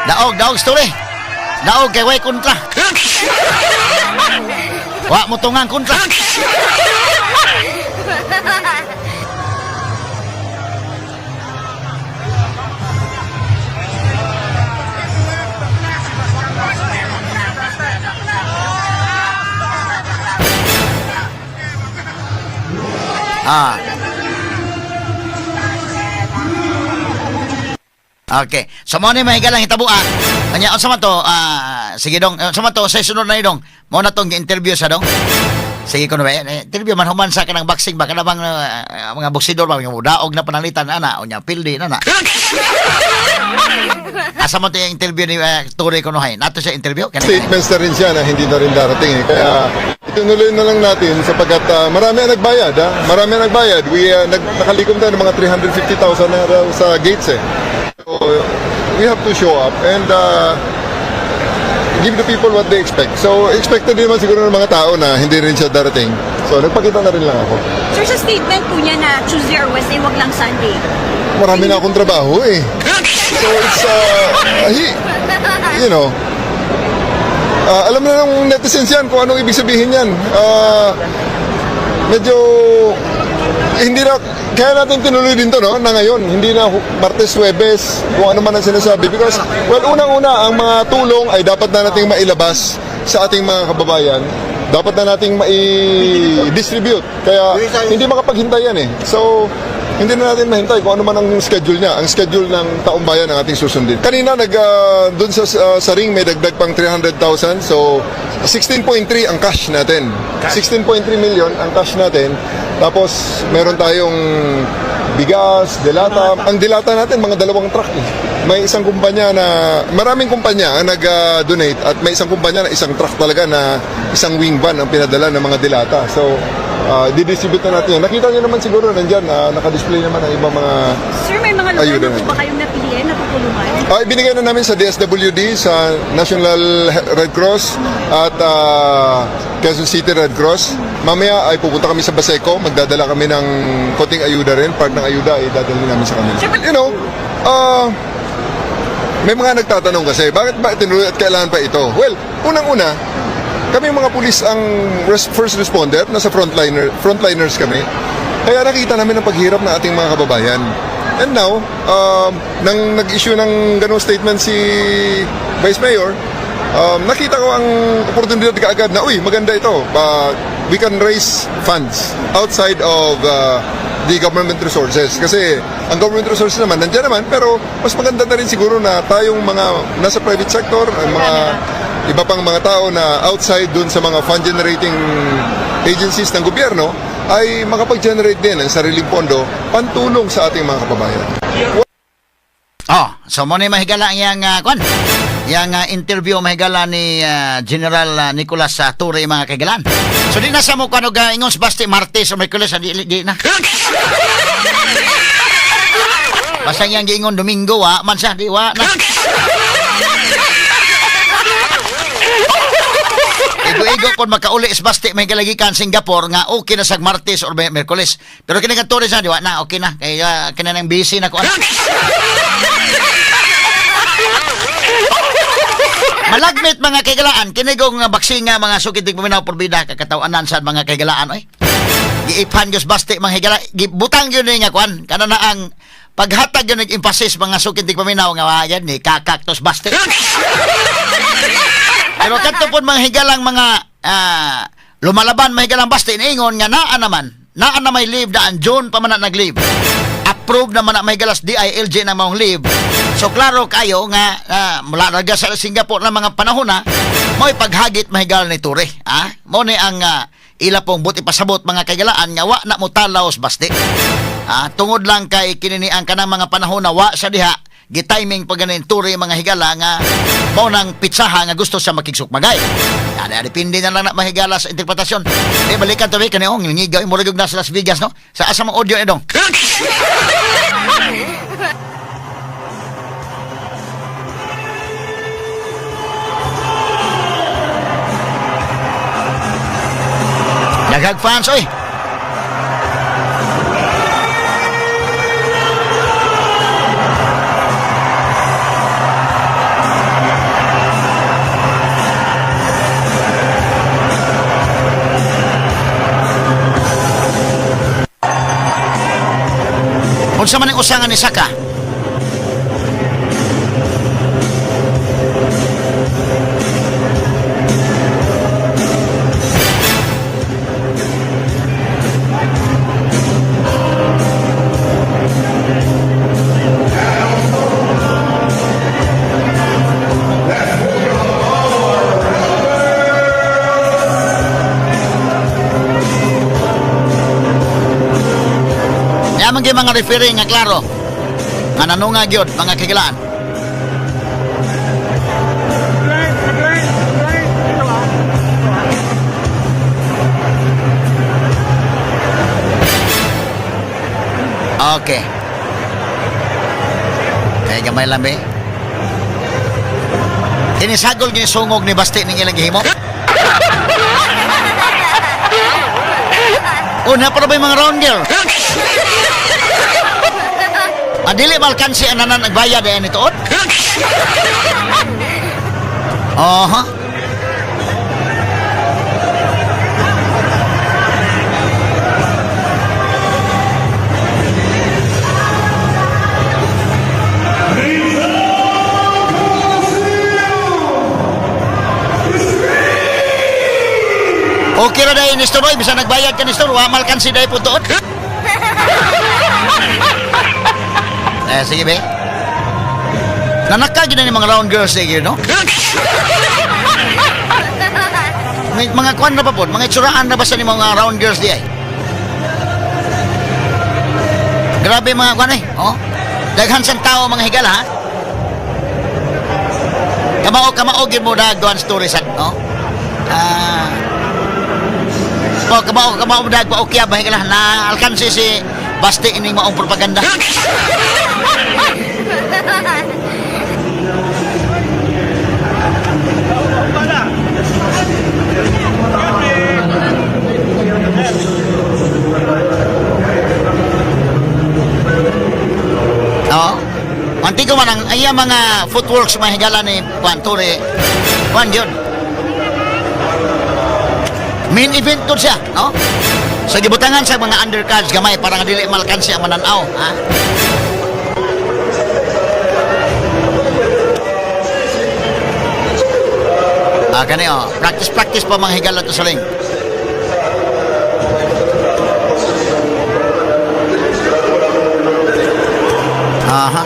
Speaker 2: Daog, daog story. Daog kay way kontra. Wa mo tungang kontra. Ah. Okay. So mo ni mahigalang hitabuan. Anya unsa man to? Ah, sige dong, unsa man to sa sunod na dong. Mo na tong gi-interview sa dong. Sige ko na ba, eh, interview man human sa kanang boxing ba kanang mga boksidor ba mga mudaog na pananglitan ana unya pildi na na. Asa mo to yung interview ni Torre kunohay? Nato siya interview kani.
Speaker 6: Statements na rin siya na hindi na rin darating eh. Kaya itinuloy na lang natin sapagkat marami ang nagbayad. Ha? Marami ang nagbayad. Nakalikom tayo ng mga 350,000 na raw sa gates eh. So, we have to show up and give the people what they expect. So, expected din naman siguro ng mga tao na hindi rin siya darating. So, nagpakita na rin lang ako.
Speaker 7: Sir, sa statement po niya na Tuesday or Wednesday, wag lang Sunday.
Speaker 6: Marami na akong trabaho eh. So, it's, he, you know, alam na ng netizens yan kung anong ibig sabihin yan. Medyo, hindi na, kaya natin tinuloy din to, no, na ngayon. Hindi na Martes, Huwebes, kung ano man ang sinasabi. Because, well, unang-una, ang mga tulong ay dapat na nating mailabas sa ating mga kababayan. Dapat na nating mai-distribute. Kaya, hindi makapaghintay yan eh. So, hindi na natin mahintay kung ano man ang schedule niya. Ang schedule ng taong bayan ang ating susundin. Kanina, dun sa ring, may dagdag pang 300,000. So, 16.3 ang cash natin. 16.3 million ang cash natin. Tapos, meron tayong bigas, delata. Ang delata natin, mga dalawang truck eh. May isang kumpanya na, maraming kumpanya ang nag-donate at may isang kumpanya na isang truck talaga na isang wing van ang pinadala ng mga delata. So, didistribute na natin yan. Nakita nyo naman siguro nandyan, naka-display naman ang ibang mga
Speaker 7: Sir, may mga lugar
Speaker 6: Ayun
Speaker 7: na po
Speaker 6: naman.
Speaker 7: ba kayong napiliin na tutulungan?
Speaker 6: Ibinigay na namin sa DSWD, sa National Red Cross at Quezon City Red Cross. Mamaya ay pupunta kami sa Baseco, magdadala kami ng konting ayuda rin. Part ng ayuda ay dadalhin namin sa kanila. May mga nagtatanong kasi, bakit ba tinuloy at kailangan pa ito? Well, unang-una, kami mga pulis ang first responder, nasa frontliners kami. Kaya nakita namin ang paghirap ng ating mga kababayan. And now, nang nag-issue ng ganong statement si Vice Mayor, nakita ko ang oportunidad kaagad na, uy, maganda ito. We can raise funds outside of the government resources. Kasi ang government resources naman, nandiyan naman, pero mas maganda na rin siguro na tayong mga nasa private sector, ang mga iba pang mga tao na outside dun sa mga fund generating agencies ng gobyerno ay makapag-generate din ng sariling pondo pantulong sa ating mga kababayan.
Speaker 2: Oh, so mo ni mahigala ang iyang kwan. Yang interview mahigala ni General Nicolas Torre, mga kaigalan. So di na sa mo kuno ga ingon sa Basti Martes o Miyerkules, di, di na. Basta iyang giingon Domingo wa man siya di wa na. Igo-igo kon makauli is Basti may kalagikan Singapore nga okay na sa Martes or Miyerkules. Pero kini nga Torre siya di wa na, okay na kay kini nang busy na ko. Malagmit mga kaigalaan, kinigong nga baksin nga mga sukit di paminaw porbida kakatawanan sa mga kaigalaan oy. Giiphan gyud basti mga higala, gibutang gyud ni nga kwan kana na ang paghatag gyud ng emphasis mga sukit di paminaw nga yan ni kakaktos basti. Pero kadto pod mga higalang mga lumalaban mga higalang basti niingon nga naa naman, naa na may leave daan June pa man na nag-leave. Approve naman na may galas DILG na maong leave. So klaro kayo nga mula na sa Singapore na mga panahon na mo'y paghagit mahigal ni Torre. Ah? Mo ni ang ila pong buti pasabot mga kaigalaan nga wa na mo talaos basti. Ah, tungod lang kay kinini ang kanang mga panahon na wa sa diha gitiming pag ganin Torre mga higala nga mao nang pitsaha nga gusto siya makigsukmagay. Ana depende na lang na mahigala sa interpretasyon. Eh balikan to be kani oh ngigaw mo na sa Las Vegas no. Sa asa mang audio ni dong. Daghag fans oy. Unsa man ang usangan ni Saka? mga referee nga klaro. Nga nanunga gyud mga kagilaan. Okay. Kaya gamay lang be. Kinisagol ginisungog ni Basti ning ilang gihimo. Una pa ba yung mga round girl? Adili malkansi ang nanan nagbayad ay nito. Oho. Okay ra dahil Nestor Roy, bisan nagbayad ka Nestor, wa malkansi dahil po tuod. Eh, sige be. Nanaka gid na ni mga round girls sige, no? May mga kwan na pa po, mga itsuraan na ba sa ni mga round girls di ay? Grabe mga kwan eh, oh. Daghan sang tao mga higala ha. Kamao kamao gid mo dagduan story sad, no? Ah. Oh, kamao kamao mo dag okay ba higala na alkansi si Basti ining maong propaganda. Oo. Anti ko man ang iya mga footworks mga higala ni Juan Torre. Juan yun. Main event to siya, no? Sa gibutangan sa mga undercards gamay para nga dili malkansi ang mananaw, ha? Ah, kani oh. Practice practice pa mga higala to sa ring. Aha.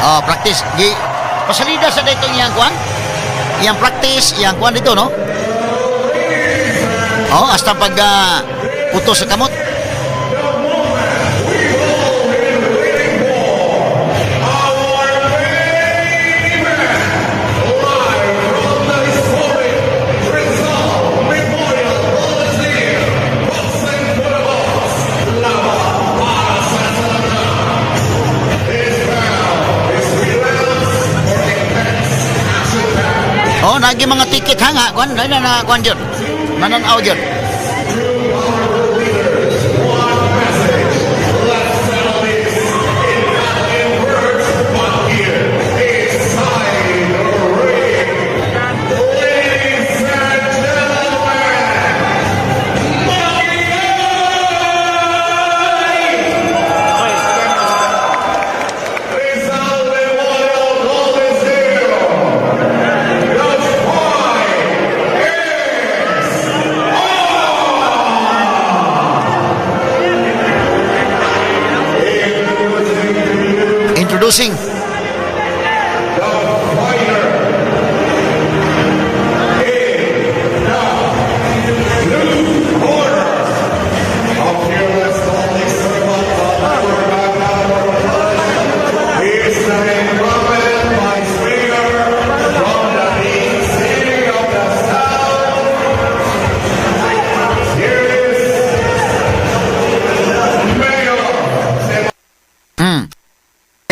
Speaker 2: Oh, practice. Gi pasalida sa dito iyang kuan. Iyang practice, iyang kuan dito, no? Oh, hasta pag puto sa kamot. Oh, nagi mga ticket ha nga kuan, na na kuan jud. Mananaw jud. Introducing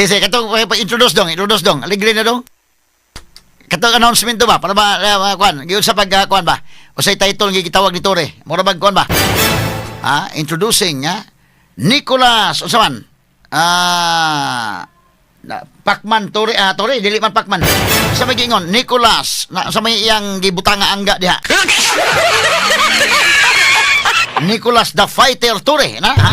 Speaker 2: Sige, katong introduce dong, introduce dong. Aligre na dong. Katong announcement do ba para ba kuan, giun sa pag kuan ba? Usay title nga gitawag ni Torre. Mura bag kuan ba? Ah, introducing ha Nicolas unsa man? Ah, na, Pacman Torre, ah Torre dili man Pacman. Sa may giingon Nicolas na sa may iyang gibutang nga angga diha. Nicolas the Fighter Torre na ha?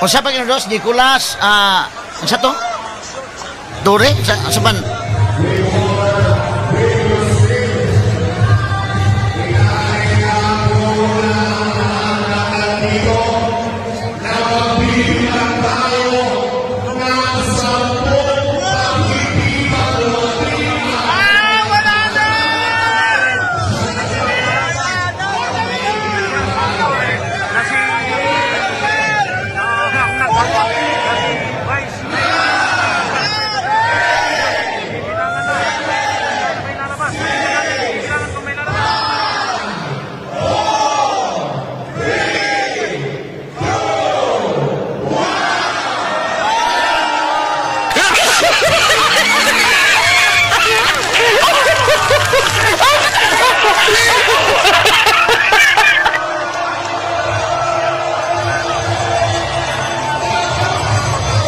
Speaker 2: Unsa pa dos Nicolas, unsa to? Dore sa pan.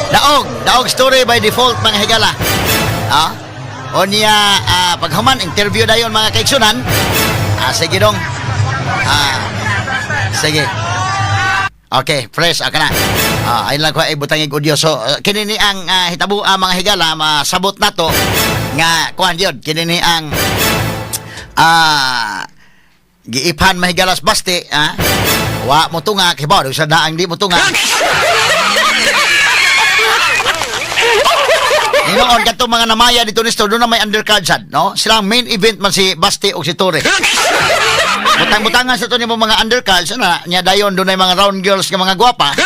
Speaker 2: Daog, daog story by default, mga higala. Ah? O niya, paghuman interview dayon, mga kaigsunan. Sige dong. Sige. Okay, fresh ka na. Ayun lang ko ay butangig audio. So, kini ni ang hitabo, mga higala, masabot na to nga kuan yun. Kini ni ang giiphan mahigalas basti, ah. Wa mo tunga, kibaw sa daang di mo tunga. Hinoon kadto mga namaya dito ni doon na may undercard sad, no? Sila ang main event man si Basti o si Torre. Butang-butangan sa to nimo mga undercards ana nya dayon doon ay mga round girls nga mga gwapa.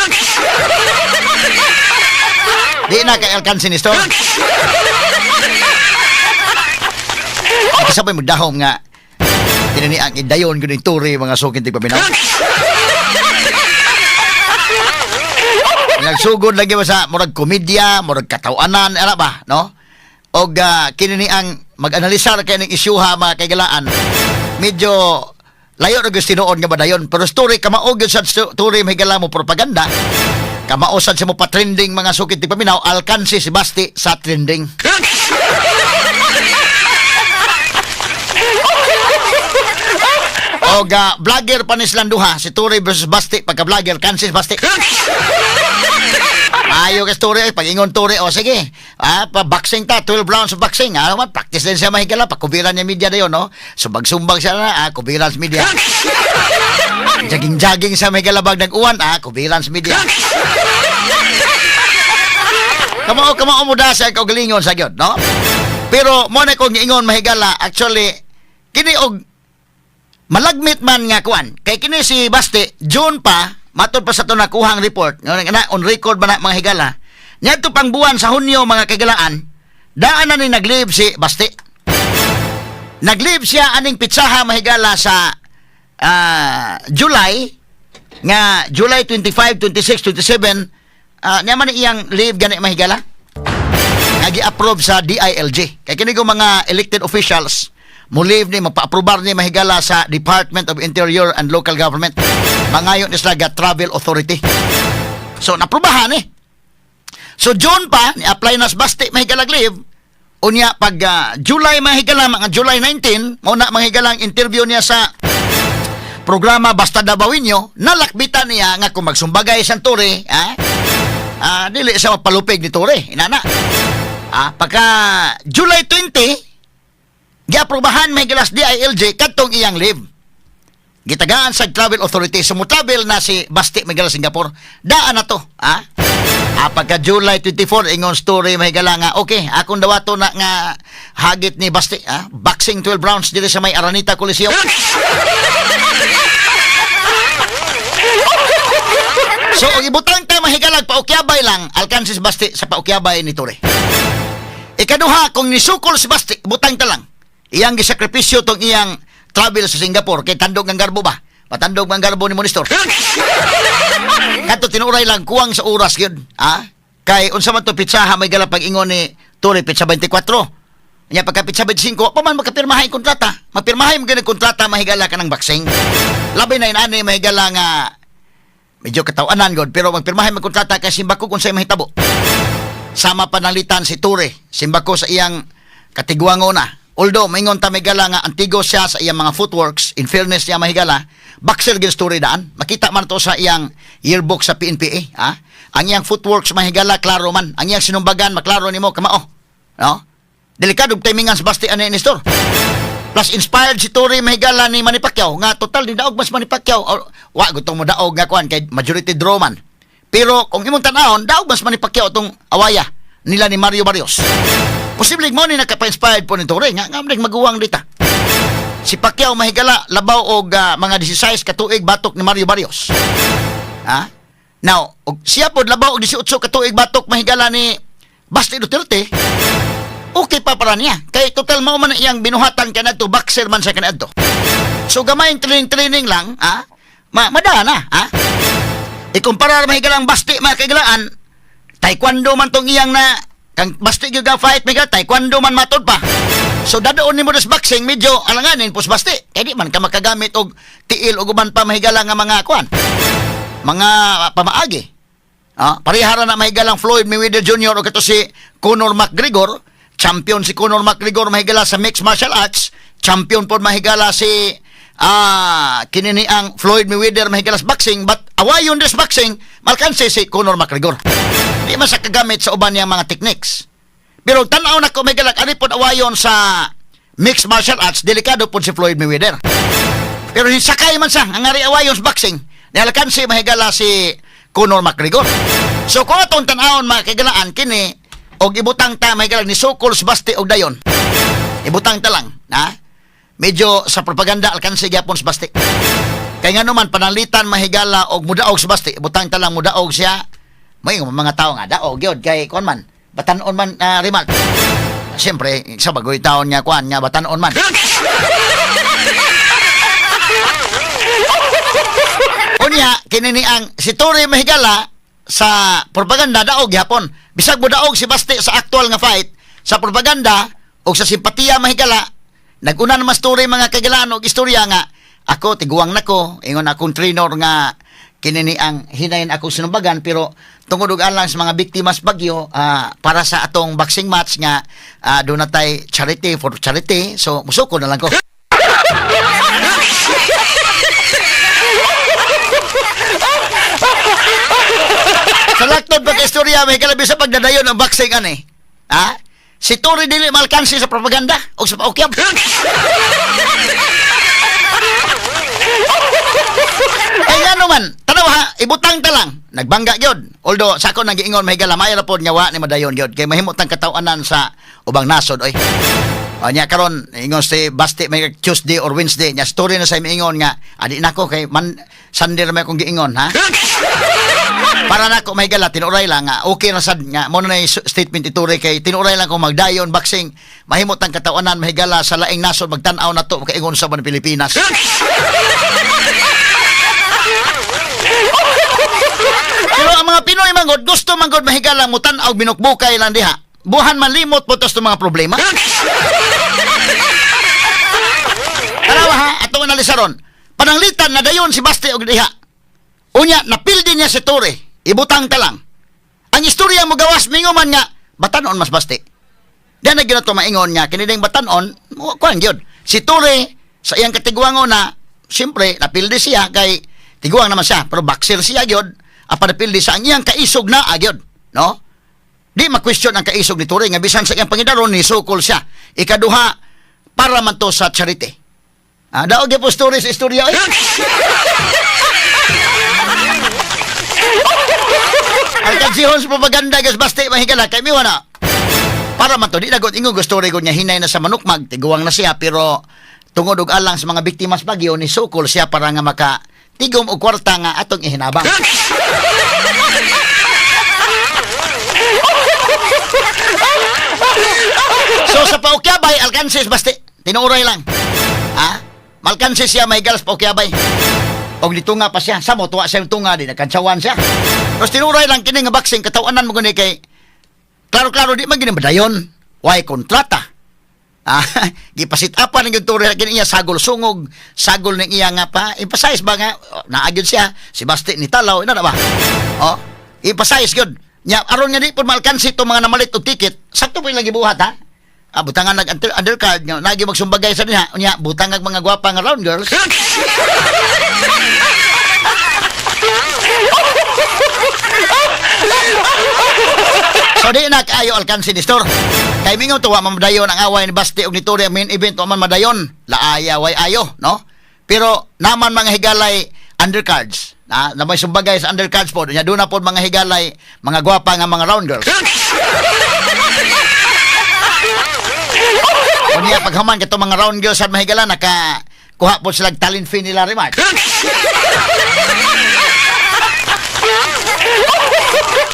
Speaker 2: Di na kay alkansi ni Store. Ay, kasabay magdahom nga tinani ang idayon gud ni Torre, mga sukin tigpaminaw. Nagsugod lagi ba sa murag komedya, murag katawanan, ala ba, no? Og kini ni ang mag-analisar kay ning isyuha, mga kaigalaan. Medyo layo ra gyud tinuod nga badayon, pero story kamao gyud sa story mahigala mo propaganda. Kamao sad sa mo pa-trending, mga sukit ti paminaw, alkansi si Basti sa trending. Og vlogger pa ni silang duha, si Torre versus Basti, pagka vlogger kansi si Basti. Ayo ka story ay pag-ingon Torre, o sige. Pa boxing ta, 12 rounds of boxing. Man practice din siya mahigala pa kubiran niya media dayon, no? Sumbag-sumbag siya na, kubiran sa media. Jogging-jogging sa mahigala bag nag-uwan, kubiran sa media. Kamao kamao mo da sa kaugalingon sa gyud, no? Pero mo na kong giingon mahigala, actually kini og malagmit man nga kuan kay kini si Basti June pa matod pa sa to nakuhang report nga na on record ba na, mga higala, ngadto pang buwan sa Hunyo, mga kaigalaan, daan na ni nag-leave si Basti. Nag-leave siya aning pitsaha, mahigala, sa July nga July 25, 26, 27, niya man iyang leave gani, mahigala, nga gi-approve sa DILG. Kay kini ko mga elected officials mo leave ni magpa-aprobar ni mahigala sa Department of Interior and Local Government. Mangayon ni sila ga travel authority. So naprobahan eh. So June pa ni apply na sa Basti mahigala leave. Unya pag July mahigala, mga July 19 mao na mahigala ang interview niya sa programa Basta Dabawinyo, nalakbitan niya nga kung magsumbagay sa Torre, dili siya mapalupig ni Torre, inana. Pagka July 20, giaprobahan may gilas DILG kadtong iyang leave. Gitagaan sa travel authority, sumutravel na si Basti may Singapore. Daan na to, ah. Pagka July 24, ingon story may gala nga, okay, akong dawato na nga hagit ni Basti, boxing 12 rounds dito sa may Araneta Coliseum. So, og ibutang ta mahigalag paukyabay lang, alkansis Basti sa paukyabay ni Torre. Ikaduha, kung nisukol si Basti, butang ta lang. Iyang gisakripisyo tong iyang travel sa Singapore, kay tandog ng garbo ba? Matandog ang garbo ni Monistor. Kato tinuray lang kuwang sa oras yun. Kay unsa man to pitsaha may gala pag-ingon ni Torre pitsa 24. Nya pagka pitsa 25, pa man makapirmahay kontrata. Mapirmahay mo gani kontrata mahigala ka ng boxing. Labi na inani mahigala nga medyo katawanan god pero magpirmahay mag kontrata kay simbako kung sa'y mahitabo. Sama panalitan si Torre, simbako sa iyang katigwango na. Although maingon ta, mahigala, nga antigo siya sa iyang mga footworks, in fairness niya, mahigala, boxer gyud story daan. Makita man to sa iyang yearbook sa PNPA, ha? Ang iyang footworks, mahigala, klaro man. Ang iyang sinumbagan maklaro nimo kamao. No? Delikado timingan sa Basti ani, Nestor. Plus inspired si Torre, mahigala, ni Manny Pacquiao nga total di daog mas Manny Pacquiao. Or, wa gutong mo daog nga kuan kay majority draw man. Pero kung imong tan-awon, daog mas Manny Pacquiao tong awaya nila ni Mario Barrios. Posible mo ni nakapa-inspired po ni Torre nga nga maguwang dita. Si Pacquiao, mahigala, labaw og mga 16 ka tuig batok ni Mario Barrios. Ha? Now, og siya pod labaw og 18 ka tuig batok, mahigala, ni Basti Duterte. Okay pa para niya. Kay total mao man ang iyang binuhatan kanadto, boxer man siya kanadto. So gamay training training lang, ha? Ma madana na, ha? Ikumpara, mahigala, ang Basti, mga kaigalaan, taekwondo man tong iyang na kang Basti gyud ga fight, mahigala, taekwondo man matod pa. So dadoon nimo des boxing, medyo alanganin pos Basti. Kay di man ka makagamit og tiil og uban pa, mahigala, nga mga kuan. Mga pamaagi. Ah, parehara na, mahigalang Floyd Mayweather Jr. o kato si Conor McGregor. Champion si Conor McGregor, mahigala, sa mixed martial arts. Champion pod, mahigala, si kinini ang Floyd Mayweather, mahigala, sa boxing, but awayon des boxing, malkanse si Conor McGregor. Di man sa kagamit sa uban niyang mga techniques. Pero tan-aw na ko, mahigala, ari pod awayon sa mixed martial arts, delikado pod si Floyd Mayweather. Pero sakay man siya, ang ari awayon sa boxing, nialkanse, mahigala, si Conor McGregor. So kung atong tan-awon, mga kaigalaan, kini, og ibutang ta, mahigala, ni sukol sa Basti og dayon. Ibutang ta lang, ha? Medyo sa propaganda alkanse gyapon sa Basti. Kay nga naman pananglitan, mahigala, og mudaog sa Basti, ibutang ta lang mudaog siya. May mga tao nga daog gyud kay kuan man, batanon man remark. Siyempre, sa bagoy taon nga kuan nga batanon man. Unya, kini ni ang si Torre, mahigala, sa propaganda daog gyapon. Bisag mo daog si Basti sa actual nga fight, sa propaganda o sa simpatiya, mahigala, naguna naman story, mga kagalaan, og istorya nga ako tiguang nako, ingon akong trainer nga kini ni ang hinayin akong sinumbagan, pero tungod og alang sa mga biktimas bagyo, para sa atong boxing match nga doon na tay charity for charity, so musuko na lang ko. Sa laktod pagka-istorya, may kalabi sa pagdadayon ang boxing ani. Ha? Si Torre dili malkansi sa propaganda o sa paukyab. Ay nga naman, tanaw ha, ibutang ta lang. Nagbangga gyud. Although sa ako nang giingon, mahigala, maayo ra pod nga wa ni madayon gyud kay mahimot tang kataw-anan sa ubang nasod oy. O nya karon ingon si Basti may Tuesday or Wednesday nya story na sa ingon nga adi nako kay man Sunday ra may akong giingon, ha. Para nako, mahigala, tinuray lang nga okay na sad nga mo na yung statement iture kay tinuray lang kung magdayon boxing, mahimot ang katawanan, mahigala, sa laing nasod magtan-aw na to makaingon sa man Pilipinas. Pero ang mga Pinoy manggod gusto manggod, mahigala, mutan-aw binukbukay lang diha. Buhan malimot po tos mga problema. Tanawa ha, atong analisaron. Pananglitan na dayon si Basti og diha. Unya, napildi niya si Torre. Ibutang ta lang. Ang istorya mo gawas mingo man nga, batanon mas Basti. Diyan na ginato maingon nga, kini ding batanon, kuan gyud. Si Torre, sa iyang katiguangon na, siyempre, napildi siya kay tiguang naman siya, pero boxer siya gyud, apa napildi sa ang iyang kaisog na agyod, no? Di ma-question ang kaisog ni Torre nga bisan sa iyang pangidaron ni sukol siya. Ikaduha, para man to sa charity. Ah, daog gyud po story sa istorya oy. Ang kansihon sa propaganda gas basti, mahigala, kay miwa na. Para man to di na gud ingon gusto gud nga hinay na sa manukmag, tiguang na siya, pero tungod og alang sa mga biktimas bagyo ni sukol siya para nga maka tigom og kwarta nga atong ihinabang. So sa paukyabay, alkansis basti. Tinuray lang. Ha? Malkansis siya may sa paukyabay. Og nitunga pa siya. Sa mo, tuwa siya yung tunga di, nagkantsawan siya. Tapos tinuray lang kini nga boxing, katawanan mo gani kay klaro-klaro di man gini madayon. Why kontrata? Ah, gipasit upan ng turi kini iya sagol sungog, sagol ning iya nga pa emphasize ba nga oh, naagyod siya si Basti ni Talaw ina na ba? Oh, emphasize gyud. Nya aron nga di pud maalkansi tong mga namalit og ticket, sakto po ilang gibuhat ha. Ah, butangan nag undercard nga nagi magsumbagay sa diha. Unya butang ag mga gwapa nga round girls. So di na kaayo alkansi ni store. Kay mingon to wa man madayon ang away ni Basti og ni Torre ang main event, wa man madayon. Laaya way ayo, no? Pero naman mga higalay undercards. Na may sumbagay sa undercards po. Nya doon na po mga higalay mga gwapa nga mga round girls. Unya paghuman kato mga round girls sa mga higala naka kuha po sila talent fee nila remark.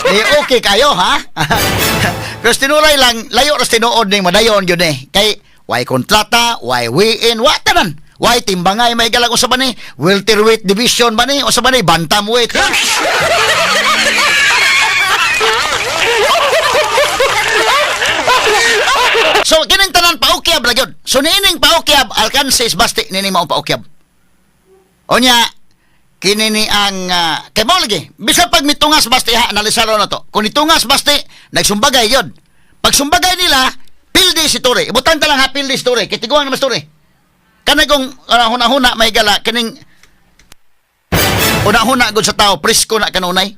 Speaker 2: Eh, okay kayo, ha? Pero tinuray lang, layo ras tinuod ning madayon yun eh. Kay, why kontrata, why weigh-in, wa tanan. Why timbangay may galag usa ba ni? Welterweight division ba ni? Usa ba ni? Bantamweight. So, kining tanan paukyab ra gyud. So, niining paukyab, alkansis basti nining maong paukyab. Onya, kini ni ang kay mao lagi bisan pag mitungas basti ha, analisaro na to. Kung nitungas basti, nagsumbagay yun. Pag sumbagay nila, pildi si Torre. Ibutan ta lang ha, pildi si Torre kay tiguang naman si Torre. Kanay kung huna-huna may gala kining huna-huna gud sa tao, presko na kanunay.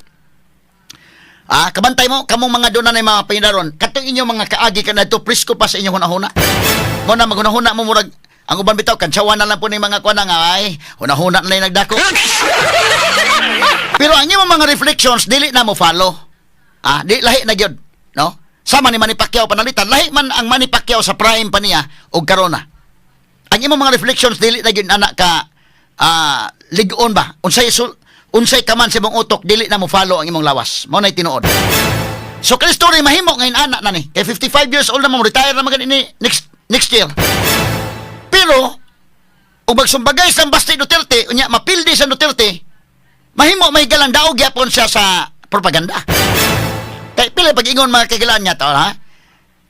Speaker 2: Ah, kabantay mo kamong mga doon na mga pindaron, katong inyong mga kaagi kanadto presko pa sa inyong huna-huna. Mo na maghuna-huna mo murag ang uban bitaw kantsawan na lang po ni mga kuan nga ay huna-huna na lang nagdako. Pero ang imong mga reflections dili na mo follow. Ah, di lahi na gyud, no? Sama ni Manny Pacquiao panalitan, lahi man ang Manny Pacquiao sa prime pa niya og karon na. Ang imong mga reflections dili na gyud ana ka lig-on ba? Unsay kaman sa imong utok dili na mo follow ang imong lawas. Mao nay tinuod. So kani story mahimo ngayon ana na ni. Kay 55 years old na mo, retire na man ni next next year. Pero ug magsumbagay sa Basti Duterte, unya mapildi sa Duterte, mahimo may galang daog gyapon siya sa propaganda. Kay pila pag-ingon mga kagilaan niya to, ha?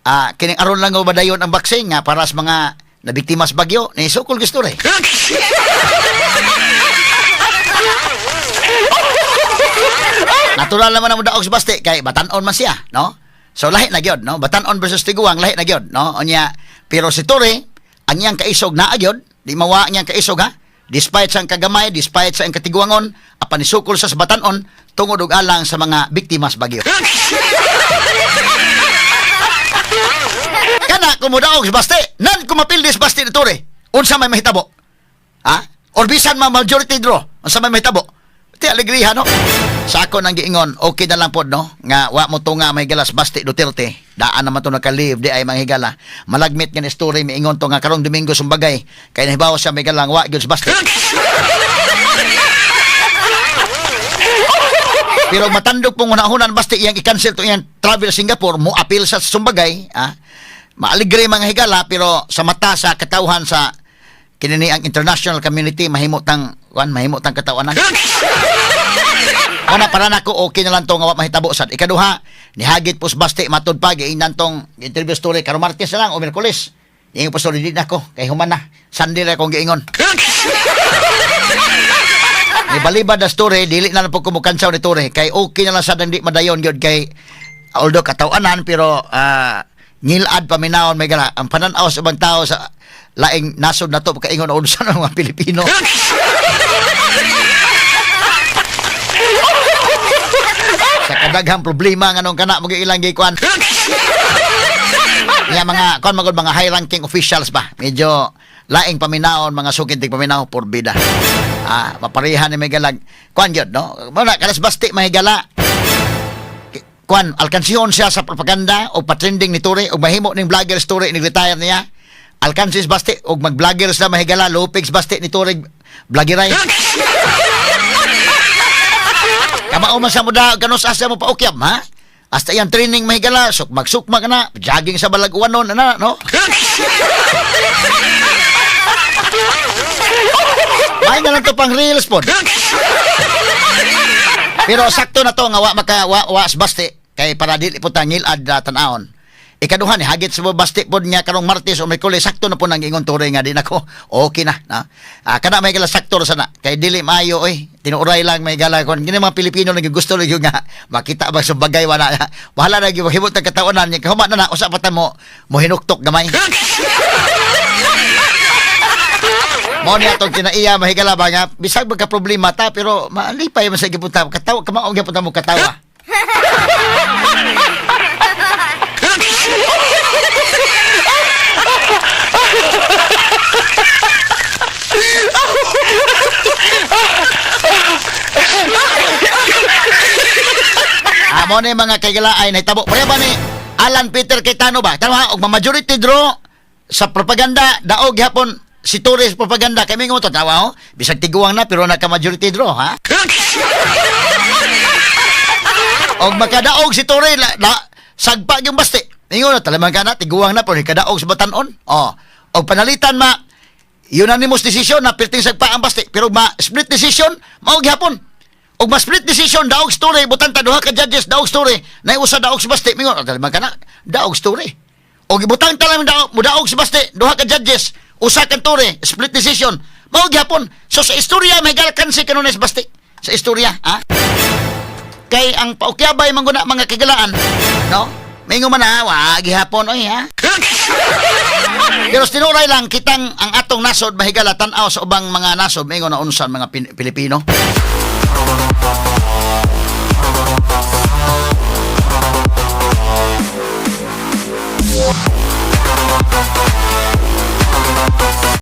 Speaker 2: Ah, kining aron lang nga madayon ang boxing nga para sa mga nabiktima sa bagyo, ni sukol gusto re. Natural naman ang daog sa Basti kay batan-on man siya, no? So lahi na gyud, no? Batan-on versus Tiguang lahi na gyud, no? Unya, pero si Torre, ang iyang kaisog naa gyud, di mawa ang iyang kaisog ha. Despite sa ang kagamay, despite sa ang katiguangon, apan nisukol sa batan-on tungod og alang sa mga biktima sa bagyo. Kana kumudaog sa Basti, nan kumapildi sa Basti ni Torre, unsa may mahitabo? Ha? Or bisan ma majority draw, unsa may mahitabo? Ti alegriha, no? Sa ako nang giingon, okay na lang pod, no? Nga wa mo tunga may galas Basti Duterte. Daan naman to naka-live di ay manghigala. Malagmit nga ni story miingon to nga karong Domingo sumbagay kay nahibaw siya may galang wa gyud sa Basti. Pero matandog pong unahunan basti iyang i-cancel to iyang travel Singapore, mo appeal sa sumbagay, ah. Maaligre mga higala pero sa mata sa katawhan sa kinini ang international community mahimo tang kuan, mahimo tang katawanan. Una para nako okay na lang to nga wa mahitabo sad. Ikaduha, nihagit po sa Basti matud pa giingnan tong interview story karon Martes na lang o Miyerkules. Ingon po story di nako kay human na. Sunday ra akong giingon. Ni balibad na story, dili na lang po kumukansaw ni Torre. Kay okay na lang sad hindi madayon gyud kay although katawanan pero ngilad paminawon may gala ang pananaw sa ubang tao sa laing nasod na to pagkaingon na unsa ng mga Pilipino. Sa kadaghang problema nganong kana mo ilang gikuan. Nga mga kuan magud mga high ranking officials ba. Medyo laing paminawon mga sukintig paminaw porbida. Ah, mapareha ni may galag. Kuan gyud no. Muna kalas Basti mahigala. Kuan alkansiyon siya sa propaganda o patrending ni Torre o mahimo ning vlogger story ni retire niya. Alkansis Basti og mag-vlogger sila mahigala Lopez Basti ni Torre vloggeray. Kamao man sa muda kanus asa mo paukyab ha? Hasta iyang training mahigala, sukmag-sukmag na, jogging sa balaguanon na, no? May na lang to pang reels pod. Pero sakto na to nga wa maka wa, wa Basti kay para dili po ta ngilad na tan-awon. Ikaduha ni hagit sa Basti pod nga karong Martes o Miyerkules, sakto na po nang ingon Torre nga di nako okay na na. Ah, kana may gala sakto ra sana kay dili maayo oy, tinuoray lang may gala kon gini mga Pilipino lang gusto lang gyud nga makita ba sa bagay, wala bahala na gyud himot ang katawanan niya kahuman na na usa pa ta mo mo hinuktok gamay. Mao ni atong kinaiya, mahigala ba, nga bisag magka problema ta pero malipay man sa gipunta katawa, kamaong gyapon ta mo katawa. Amo ni mga kaigala ay nahitabo. Pareha ba ni Alan Peter Cayetano ba? Tama, og majority draw sa propaganda, daog gihapon si Torres propaganda kay mingon to tawa oh. Bisag tiguang na pero naka majority draw ha. Og makadaog si Torre la, la, sagpa yung Basti. Ingon na talaman ka na tiguang na pero kadaog sa batanon. Oh. Og panalitan ma unanimous decision na pirting sagpa ang Basti pero ma split decision mao gihapon. Og ma split decision daog story butan ta duha ka judges daog story nay usa daog sa Basti, mingon oh, talaman ka na daog story. Og ibutang ta lang daog mudaog sa Basti duha ka judges usa ka Torre, split decision mao gihapon. So sa istorya may galkansi kanunay sa Basti sa istorya ha. Kay ang paukyabay man guna mga kagalaan, no? Mingo man na, wa gihapon oy ha. Pero tinuray lang kitang ang atong nasod mahigala tan-aw sa ubang mga nasod mingo na unsan mga Pilipino.